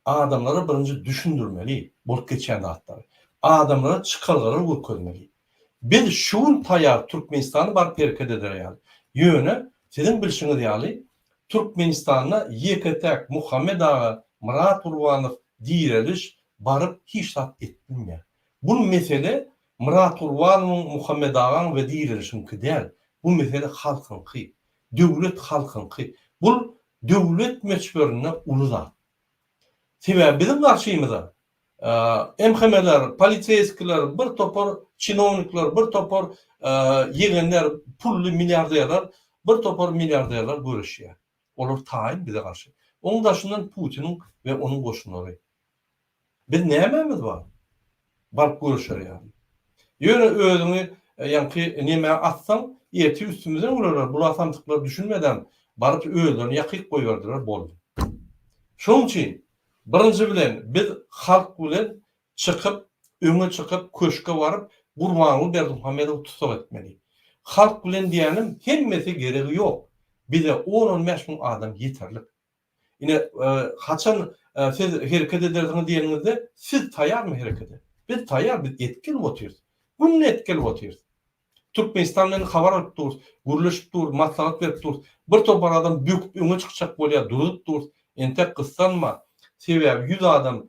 Adamlara birinji düşündirmeli bolup geçýän zatlary. Adamlara çykalgalar görkezmeli. Biz şu gün taýýar Türkmenistany baryp hereket eder ýaly. Ýöne siziň bilşiňiz ýaly Türkmenistanda ýeke-täk Muhammet aga, Myrat Gurbanow, Direliş baryp hiç zat edip bilmeýär. Bu mesele Myrat Gurbanowyň, Muhammet agaň we Direlişiňki däl. Bu mesele halkyňky. Döwlet halkyňky. Bul döwlet möçberinde uly zat. Sebäbi biziň garşymyza MHM-ler, poliseýskiler, bir topar çinownikler, bir topar ýegenler, pully milliarderler, bir topar milliarderler göreşýär. Olar taýyn bize garşy. Onuň daşyndan Putiniň we onuň goşunlary. Biz nämämiz bar? Baryp görüşer ýaly. Ýöne özüňi ýaňky nemä atsaň, ertir üstümizden gülerler, bula samsyklar düşünmedem, baryp özlerini ýakyp goýberdiler, boldy. Şonuň üçin birinji bilen biz halk bilen çykyp, öňe çykyp, köşge baryp, Gurbanguly Berdimuhamedowy tussag etmeli. Halk bilen diýýänim hemmesi geregi ýok. Bize on-on bäş müň adam ýeterlik. Ine, haçan siz hereket edersiňiz diýeniňizde, siz taýýarmy herekete? Biz taýýar, biz edip gelip otyrys. Günde edip gelip otyrys. Türkmenistan bilen habar alyp durus, gürleşip durus, maslahat berip durus. Bir topar adam böküp öňe çykjak bolýar, duruzyp durus. Entek gyssanma. Sebäbi 100 adam,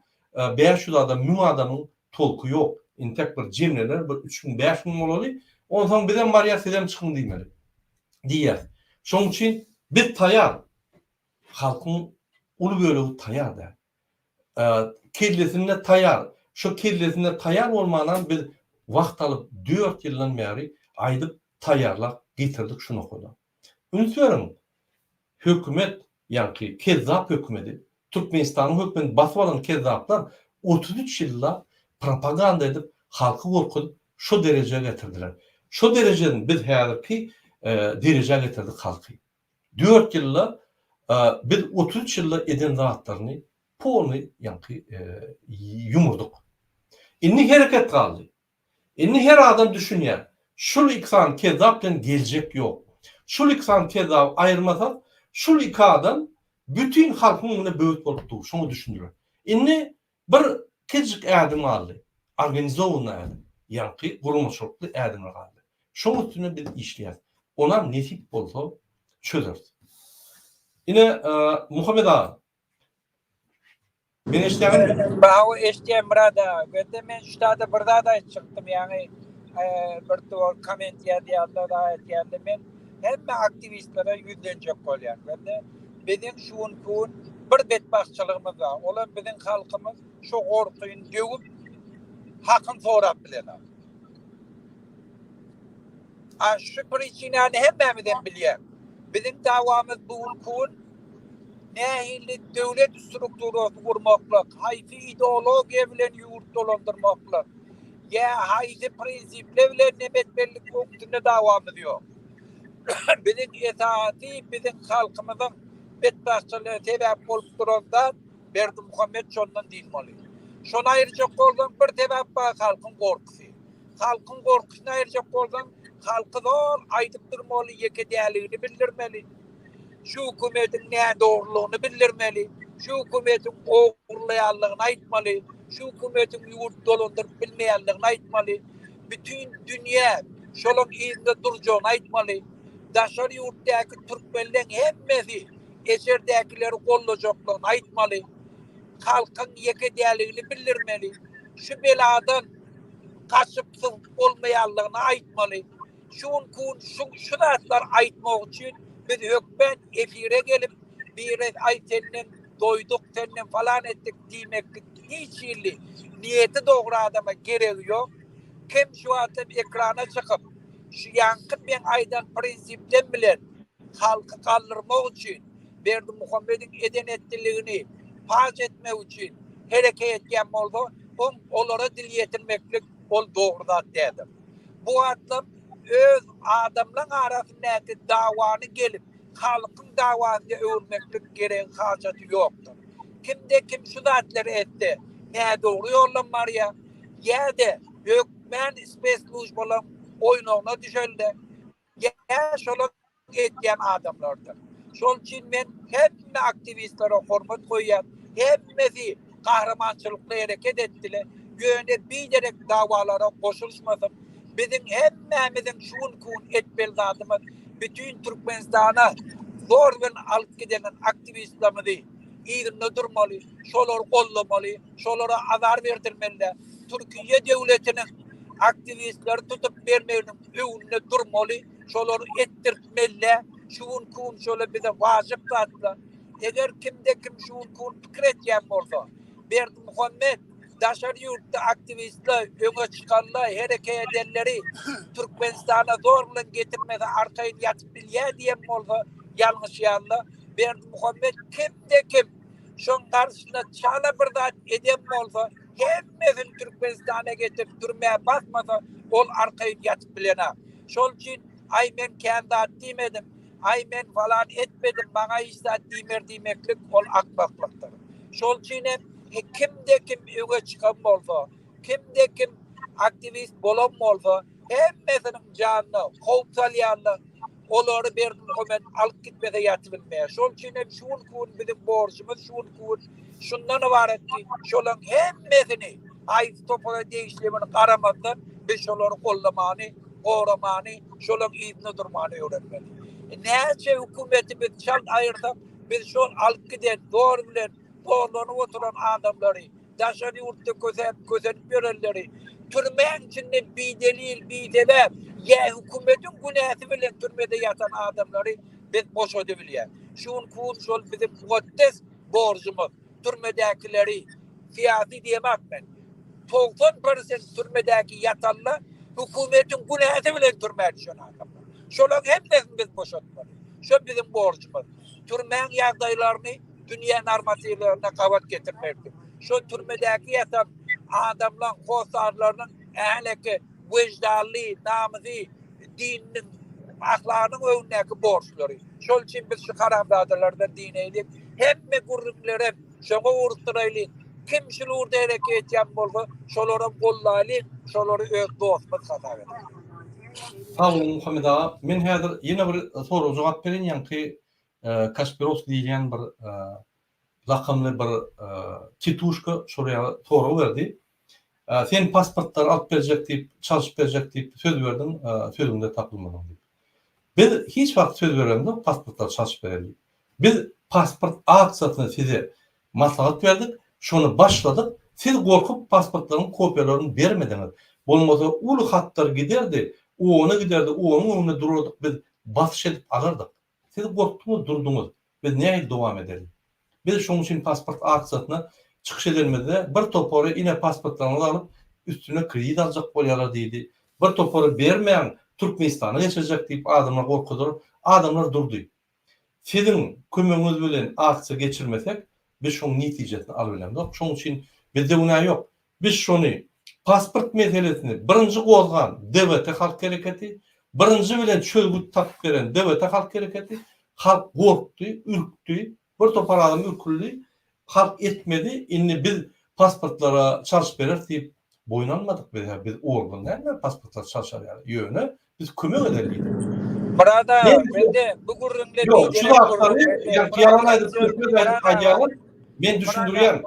500 adam, 1000 adamyň tolky ýok. Entek bir jemlener, bir 3000, 5000 bolaly. Onsoň bizem barýas, sizem çykyň diýmeli. Diýýäs. Şonuň üçin biz taýýar. Halkyň uly bölegi taýýar däl. Kellesinde taýýar. Şo kellesinde taýýar bolmanam biz wagt alyp dört ýyldan bäri aýdyp taýýarlap getirdik şu nokada. Üns beriň, hökümet, ýaňky kezzap hökümedi, Türkmenistanyň hökümetini basyp alan kezzaplar 33 ýyllap propaganda edip, halky gorkuzyp şo derejä getirdiler. Şo derejeden biz häzirki derejä getirdik halky. Dört ýylda biz 33 ýylda eden zatlaryny polny ýaňky ýumurdyk. Indi hereket galdy. Indi her adam düşünýär. Şul iki sany kezzap bilen geljek ýok. Şul iki sany kezzaby aýyrmasak, şul iki adam bütin halkyň öňünde böwet bolup dur. Şoňa düşündiler. Indi bir kiçijik ädim galdy. Organizowanyý ädim. Ýaňky guramaçylykly ädimler galdy. Şoň üstünde biz işleýäs. Onam nesip bolsa çözeris. Ine, Muhammet aga, meni eşidýäňizmi? Hawa, eşidýän Myrat aga. Bende men şu taýda bir zat aýtjakdym, ýagny bir dowar komment ýazýarlar, aýtýarlar. Men hemme aktiwistlere ýüzlenjek bolýan. Bende biziň şu günki gün bir betbagtçylygymyz bar. Olam biziň halkymyz şu gorkyny döwüp, hakyny sorap bilenok. A şu pričinany hemmämizem bilýär. Biziň dawamyz bu günki gün nähili döwlet strukturasyny gurmaklyk, haýsy ideologiýa bilen ýurt dolandyrmaklyk, ýa haýsy prinsipler bilen neme etmelilik üstünde dawamyz ýok. Biziň esasy biziň halkymyzyň betbagtçylygyna sebäp bolup duran zat Berdimuhamet şondan dynmaly. Şony aýyrjak bolsaň bir sebäp bar halkyň gorkusy. Halkyň gorkusyny aýyrjak bolsaň, halky zol aýdyp durmaly, ýeke däligini bildirmeli. Şu hökümetiň nädogrulygyny bildirmeli. Şu hökümetiň ogurlaýanlygyny aýtmaly. Şu hökümetiň ýurt dolandyryp bilmeýänligini aýtmaly. Bütin dünýä şolaň yzynda durjagyny aýtmaly. Daşary ýurtdaky türkmenleň hemmesi eşerdäkileri gollajaklygyny aýtmaly. Halkyň ýeke däligini bildirmeli. Şu beladan gaçyp sypyp bolmaýanlygyny aýtmaly. Şu günki gün şu şu zatlary aýtmak üçin biz hökmän efire gelip biri aý senden doýduk senden falan etdik diýmeklik hiç hili niýeti dogry adama geregi ýok. Kim şu wagtam ekrana çykyp şu ýaňky meň aýdan prinsipden bilen halky galdyrmak üçin Berdimuhamediň eden etdiligini paş etmek üçin hereket etýän bolsa, oň olara dil ýetirmeklik ol dogry zat däldir. Bu wagtlam. Öz adamlaň arasyndaky dawany gelip halkyň dawasyna öwürmeklik geregi hajaty ýokdur. Kimde kim şu zatlary etse nädogry ýoldan barýar ýa-da hökmän spesslujbalaň oýnagyna düşelde ýa şolar edýän adamlardyr. Şol üçin men hemme aktiwistlere hormat goýýan, hemmesi gahrymançylykly hereket etdiler, ýöne biderek dawalara goşulyşmasyn. Biziň hemmämiziň şu günki gün etmeli zadymyz bütin Türkmenistana zor bilen alyp giden aktiwistlerimizi yzynda durmaly, şolary goldamaly, şolara azar berdirmeli. Türkiýe döwletiniň aktiwistleri tutup bermeginiň öňünde durmaly. Şolary etdirtmeli. Şu günki gün şolar bize wajyp zatlar. Eger kimde-kim şu günki gün pikir edýän bolsa, Berdimuhamet daşary ýurtda aktiwistler, öňe çykanlar, hereket edenleri Türkmenistana zor bilen getirmese arkaýyn ýatyp bilýär diýen bolsa, ýalňyşýarlar. Berdimuhamet kimde-kim şoň garşysyna çala bir zat eden bolsa, hemmesini Türkmenistana getirip türmä basmasa, ol arkaýyn ýatyp bilenok. Şol üçin aý men kän zat diýmedim, aý men falan etmedim, maňa hiç zat diýmer diýmeklik ol akmaklykdyr. Şol üçin hem kimde-kim öňe çykan bolsa, kimde-kim aktiwist bolan bolsa, hemmesiniň janyna howp salýanlar, olary Berdimuhamet alyp gitmese ýatybilmeýär. Şol üçin hem şu günki gün biziň borjumyz şu günki gün şundan ybarat ki, şolaryň hemmesini haýsy topara degişligine garamazdan biz şolary gollamany, goramany, şolaryň yzynda durmany öwrenmeli. Näçe hökümeti biz çalt aýyrsak, biz şol alyp giden zor bilen zorlanyp oturan adamlary, daşary ýurtda kösäp, kösenip ýörenleri, türmäň içinde bidelil, bisebäp, ýa hökümetiň günäsi bilen türmede ýatan adamlary biz boşadybilýäs. Şu günki gün şol biziň mukaddes borjumyz, türmedäkileri, syýasy diýemok men, 90 prosent türmedäki ýatanlar hökümetiň günäsi bilen türmä düşen adamlar. Şolaryň hemmesini biz boşatmaly. Şo biziň borjumyz. Türmäň ýagdaýlaryny dünýä normatiwlerine gabat getirmekdir. Şo türmedäki ýatan adamlaň hossarlarynyň ähleki weždanly, namysy, dininiň, ahlagynyň öňündäki borçlary. Şol üçin biz şu haramzadalardan dineýlik. Hemme gürrüňlerem şoňa ugrukdyraýlyň. Kim şul ugurda hereket etýän bolsa, şolaram gollaýlyň, şolary öz dostumyz hasap edeliň. Sag boluň Muhammet aga. Men häzir ýene bir sorag jogap bereýin ýaňky Kasperowskiý diýilýän bir lakamly bir tituşka şol ýaly sorag berdi. Sen pasportlary alyp berjek diýip, çalşyp berjek diýip söz berdiň, sözüňde tapylmadyň diýip. Biz hiç wagt söz beremzok pasportlary çalşyp bereli diýip. Biz pasport aksiýasyny size maslahat berdik, şony başladyk, siz gorkup pasportlaryň kopiýalaryny bermediňiz. Bolmasa uly hatlar giderdi, OON-a giderdi, OON-yň öňünde durardyk biz basyş edip alardyk. Siz gorkduňyz durduňyz. Biz nähili dowam edeli? Biz şoň üçin pasport aksiýasyna çykyş edenimizde bir topary ine pasportlaryňyzy alyp üstüne kredit aljak bolýarlar diýdi. Bir topary bermäň Türkmenistana geçirjek diýip adamlar gorkudylar. Adamlar durdy. Siziň kömegiňiz bilen aksiýa geçirmesek biz şoň netijesini alybilemzok. Şoň üçin bizde günä ýok. Biz şony, pasport meselesini birinji gozgan DWT halk hereketi, birinji bilen çözgüt tapyp beren DWT halk hereketi, halk gorkdy, ürkdi, bir topar adam ürküldi, halk etmedi, indi biz pasportlara çalşyp bereris diýip boýun almadyk biz, biz organ dälmi pasportlary çalşar ýaly, ýöne biz kömek edeli diýdik. Myrat aga, mende bu gürrüňde Ýok, şu zatlary ýaňky ýalan aýdyp, töhmet aýdyp aýdýarlar. Men düşündirýän.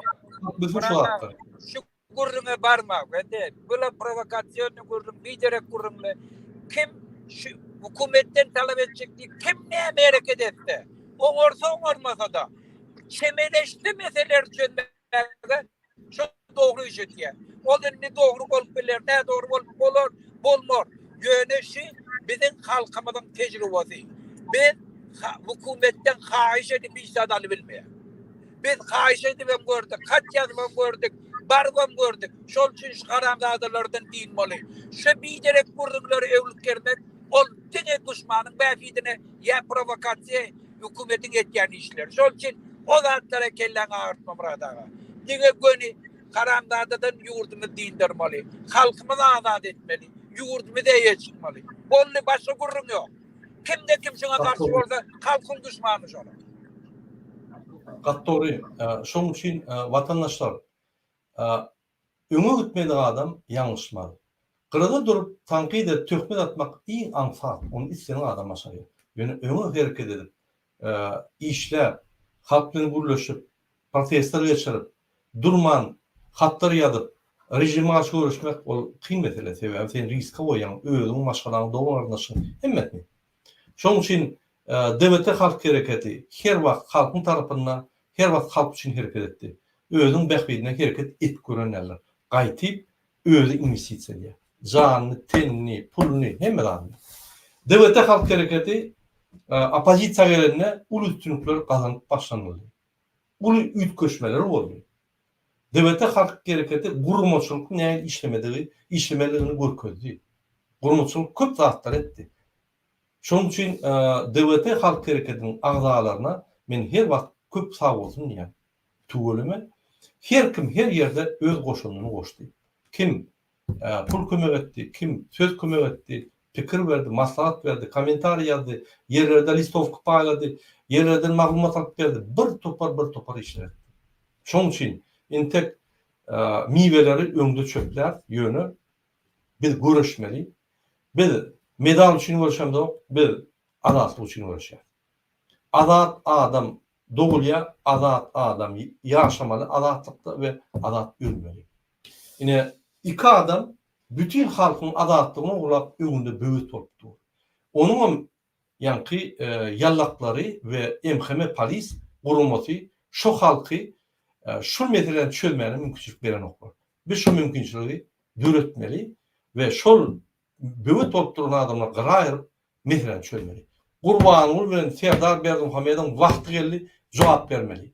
Bilsin şu zatlary. Şu gürrüňe barma. Mende bula prowokasionny gürrüň, biderek gürrüňle. Kim şu hökümetden talap etjek diýip, kim näme hereket etse, oňarsa oňarmasa-da, çemeleşse meseleleri çözmäge Şo dogry iş edýär. Ol indi dogry bolup biler, nädogry bolup bolar, bolmar. Ýöne şi biziň halkymyzyň tejribesi. Biz hökümetden haýyş edip hiç zat alybilmeýär. Biz haýyş edibem gördük, hat ýazybam gördük, barybam gördük. Şol üçin şu haramzadalardan dynmaly. Şu biderek gürrüňleri öwlüp germek, ol diňe duşmanyň bähbidine ýa prowokasiýa hökümetiň etýän işleri. Şol üçin o zatlara kelläňi agyrtma Myrat aga. Diňe göni haramzadadan ýurdumyzy dyndarmaly. Halkymyzy azat etmeli. Ýurdumyza eýe çykmaly. Boldy başga gürrüň ýok. Kimde kim şuňa garşy bolsa halkyň duşmany şolar. Gaty dogry. Şonuň üçin watandaşlar öňe gitmedik adam ýalňyşmaz. Gyrada durup tankyt edip töhmet atmak iň aňsat, ony islenik adam başarýar. Ýöne öňe hereket edip, işläp, halk bilen gürleşip, protestler geçirip, durman hatlar ýazyp, režime garşy göreşmek ol kyn mesele, sebäbi sen riske goýýaň özüňi, maşgalaňy, dogan-garyndaşyňy, hemmesini. Şonuň üçin DWT halk hereketi her wagt halkyň tarapynda, her wagt halk üçin hereket etdi. Özüniň bähbidine hereket edip gören däldir. Gaýtyp özi inwestisiýa edýär. Janyny, tenini, puluny, hemme zadyny. DWT halk hereketi oppozisiýa gelende uly üstünlikler gazanyp başlanyldy. Uly üýtgeşmeler boldy. DWT halk hereketi guramaçylykly nähili işlemedigi, işlemelidigini görkezdi. Guramaçylyk köp zatlar etdi. Şonuň üçin DWT halk hereketiniň agzalaryna men her wagt köp sagbolsun diýýän. Tüweleme, her kim her ýerde öz goşandyny goşdy. Kim pul kömek etdi, kim söz kömek etdi, pikir berdi, maslahat berdi, kommentariý ýazdy, ýerlerde listowka paýlady, ýerlerden maglumat alyp berdi, bir topar bir topar işler etdi. Şonuň üçin entek miweleri öňde çöpläris, ýöne biz göreşmeli. Biz medal üçin göreşemzok, biz azatlyk üçin göreşýäris. Azat adam dogulýar, azat adam ýaşamaly azatlykda we azat ölmeli. Ine, iki adam bütin halkyň azatlygyny ogurlap öňünde böwet bolup dur. Onuňam ýaňky ýallaklary we MHM polis guramasy şo halky şul meseläni çözmäne mümkinçilik berenoklar. Biz şo mümkinçiligi döretmeli we şol böwet bolup duran adamlary gyra aýryp meseläni çözmeli. Gurbanguly bilen Serdar Berdimuhamedowyň wagty geldi jogap bermeli.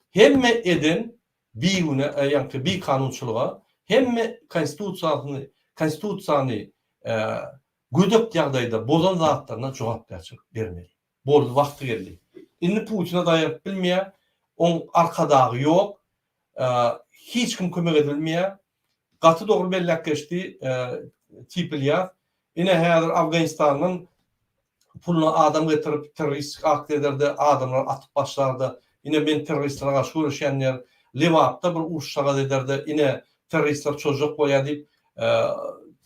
Hemme eden bigünä ýaňky bikanunçylyga hemme konstitusiýasyny konstitusiýany gödek ýagdaýda bozan zatlaryna jogapkärçilik bermeli. Boldy wagty geldi. Indi Putine daýanyp bilmeýär, oň arkadagy ýok, hiç kim kömek edibilmeýär. Gaty dogry belläp geçdi Tip Ylýas. Ine häzir Afganistandan puluna adam getirip terroristik akt ederde, adamlary atyp başlarda, ine men terroristlere garşy göreşýän diýer. Lebapda bir uruşjagaz ederde, ine terroristler çozjak bolýar diýip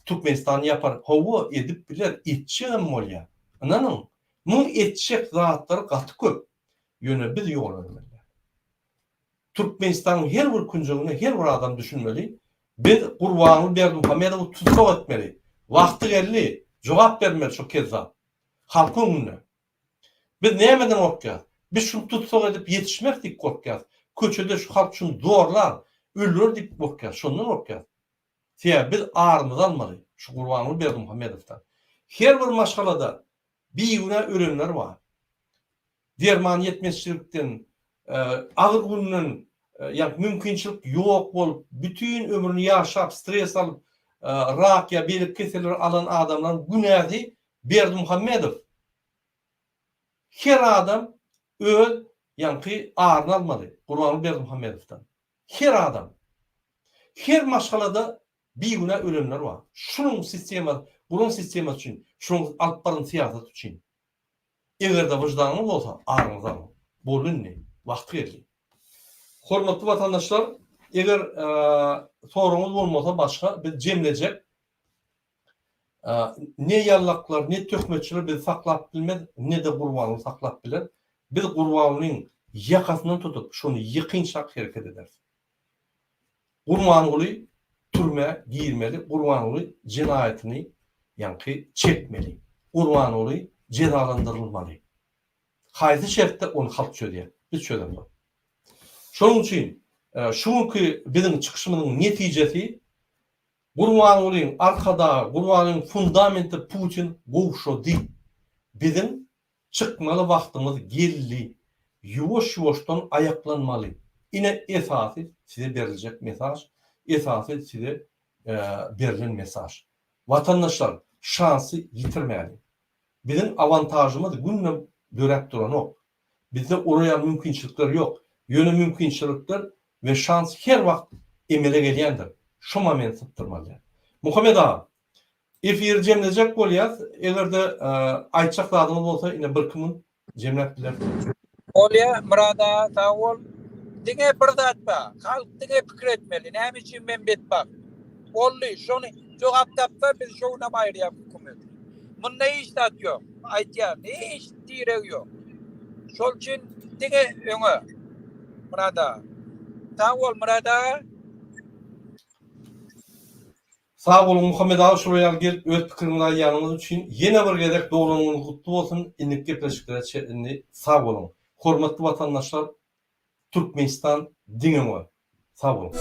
Türkmenistany ýapar. Hawa edip biler, etjegem bolýar. Ynanyň, muň etjek zatlary gaty köp. Ýöne biz ýol bermeli däl. Türkmenistanyň her bir künjeginde her bir adam düşünmeli, biz Gurbanguly Berdimuhamedowy tussag etmeli. Wagty geldi, jogap bermeli şo kezzap. Halkyň öňünde. Biz nämeden gorkýas? Biz şuny tussag edip ýetişmeris diýip gorkýas. Köçede şu halk şuny zorlar, öldürer diýip gorkýas. Şondan gorkýas. Sebäbi biz arymyzy almaly şu Gurbanguly Berdimuhamedowdan. Her bir maşgalada bigünä ölenler bar. Derman ýetmezçilikden, agyr günden, ýa mümkinçilik ýok bolup, bütin ömrüni ýaşap, stres alyp, rak ýa beýleki keselleri alan adamlaryň günäsi Berdimuhamedow. Her adam öz ýaňky aryny almaly Gurbanguly Berdimuhamedowdan. Her adam. Her maşgalada bigünä ölenler bar. Şunuň sistema, guran sistemasy üçin, şunuň alyp baran syýasaty üçin. Eger-de wyždanyňyz bolsa, aryňyzy alyň. Boldy indi. Wagty geldi. Hormatly watandaşlar, eger soragyňyz bolmasa başga biz jemlejek. Ne ýallaklar, ne töhmetçiler bizi saklap bilmez, ne-de Gurbanguly saklap biler. Biz Gurbangulyň ýakasyndan tutup, şony ýykynçak hereket ederis. Gurbanguly türmä girmeli, Gurbanguly jenaýatyny ýaňky çekmeli. Gurbanguly jezalandyrylmaly. Haýsy şertde ony halk çözýär, biz çözemzok. Şonuň üçin şu günki biziň çykyşymyzyň netijesi Gurbangulyň Arkadagy, Gurbangulyň fundamenti Putin gowşady. Biziň çykmaly wagtymyz geldi. Ýuwaş-ýuwaşdan aýaklanmaly. Ine esasy size beriljek mesaj, esasy size berlen mesaj. Watandaşlar şansy ýitirmäliň. Biziň awantažymyz günde döräp duranok. Bizde olar ýaly mümkinçilikler ýok. Ýöne mümkinçilikler we şans her wagt emele gelýändir. Şo momenti sypdyrmaly däl. Muhammet aga. Efiri jemlejek bolýas. Eger-de aýtjak zadyňyz bolsa ine birki minut jemläp bilersiňiz. Bolýa Myrat aga sag bol. Diňe bir zat bar. Halk diňe pikir etmeli. Näme üçin men betbagt? Boldy. Şony jogap tapsa biz şo günem aýyrýas hökümeti. Munda hiç zat ýok. Aýtýan hiç direg ýok. Şol üçin diňe öňe. Myrat aga. Sag bol Myrat aga. Sag boluň Muhammet aga şular ýaly gelip öz pikiriňizi aýdýanyňyz üçin ýene bir gezek doglan günüňiz gutly bolsun indiki gepleşiklere çenli sag boluň hormatly watandaşlar Türkmenistan diňe öňe sag boluň.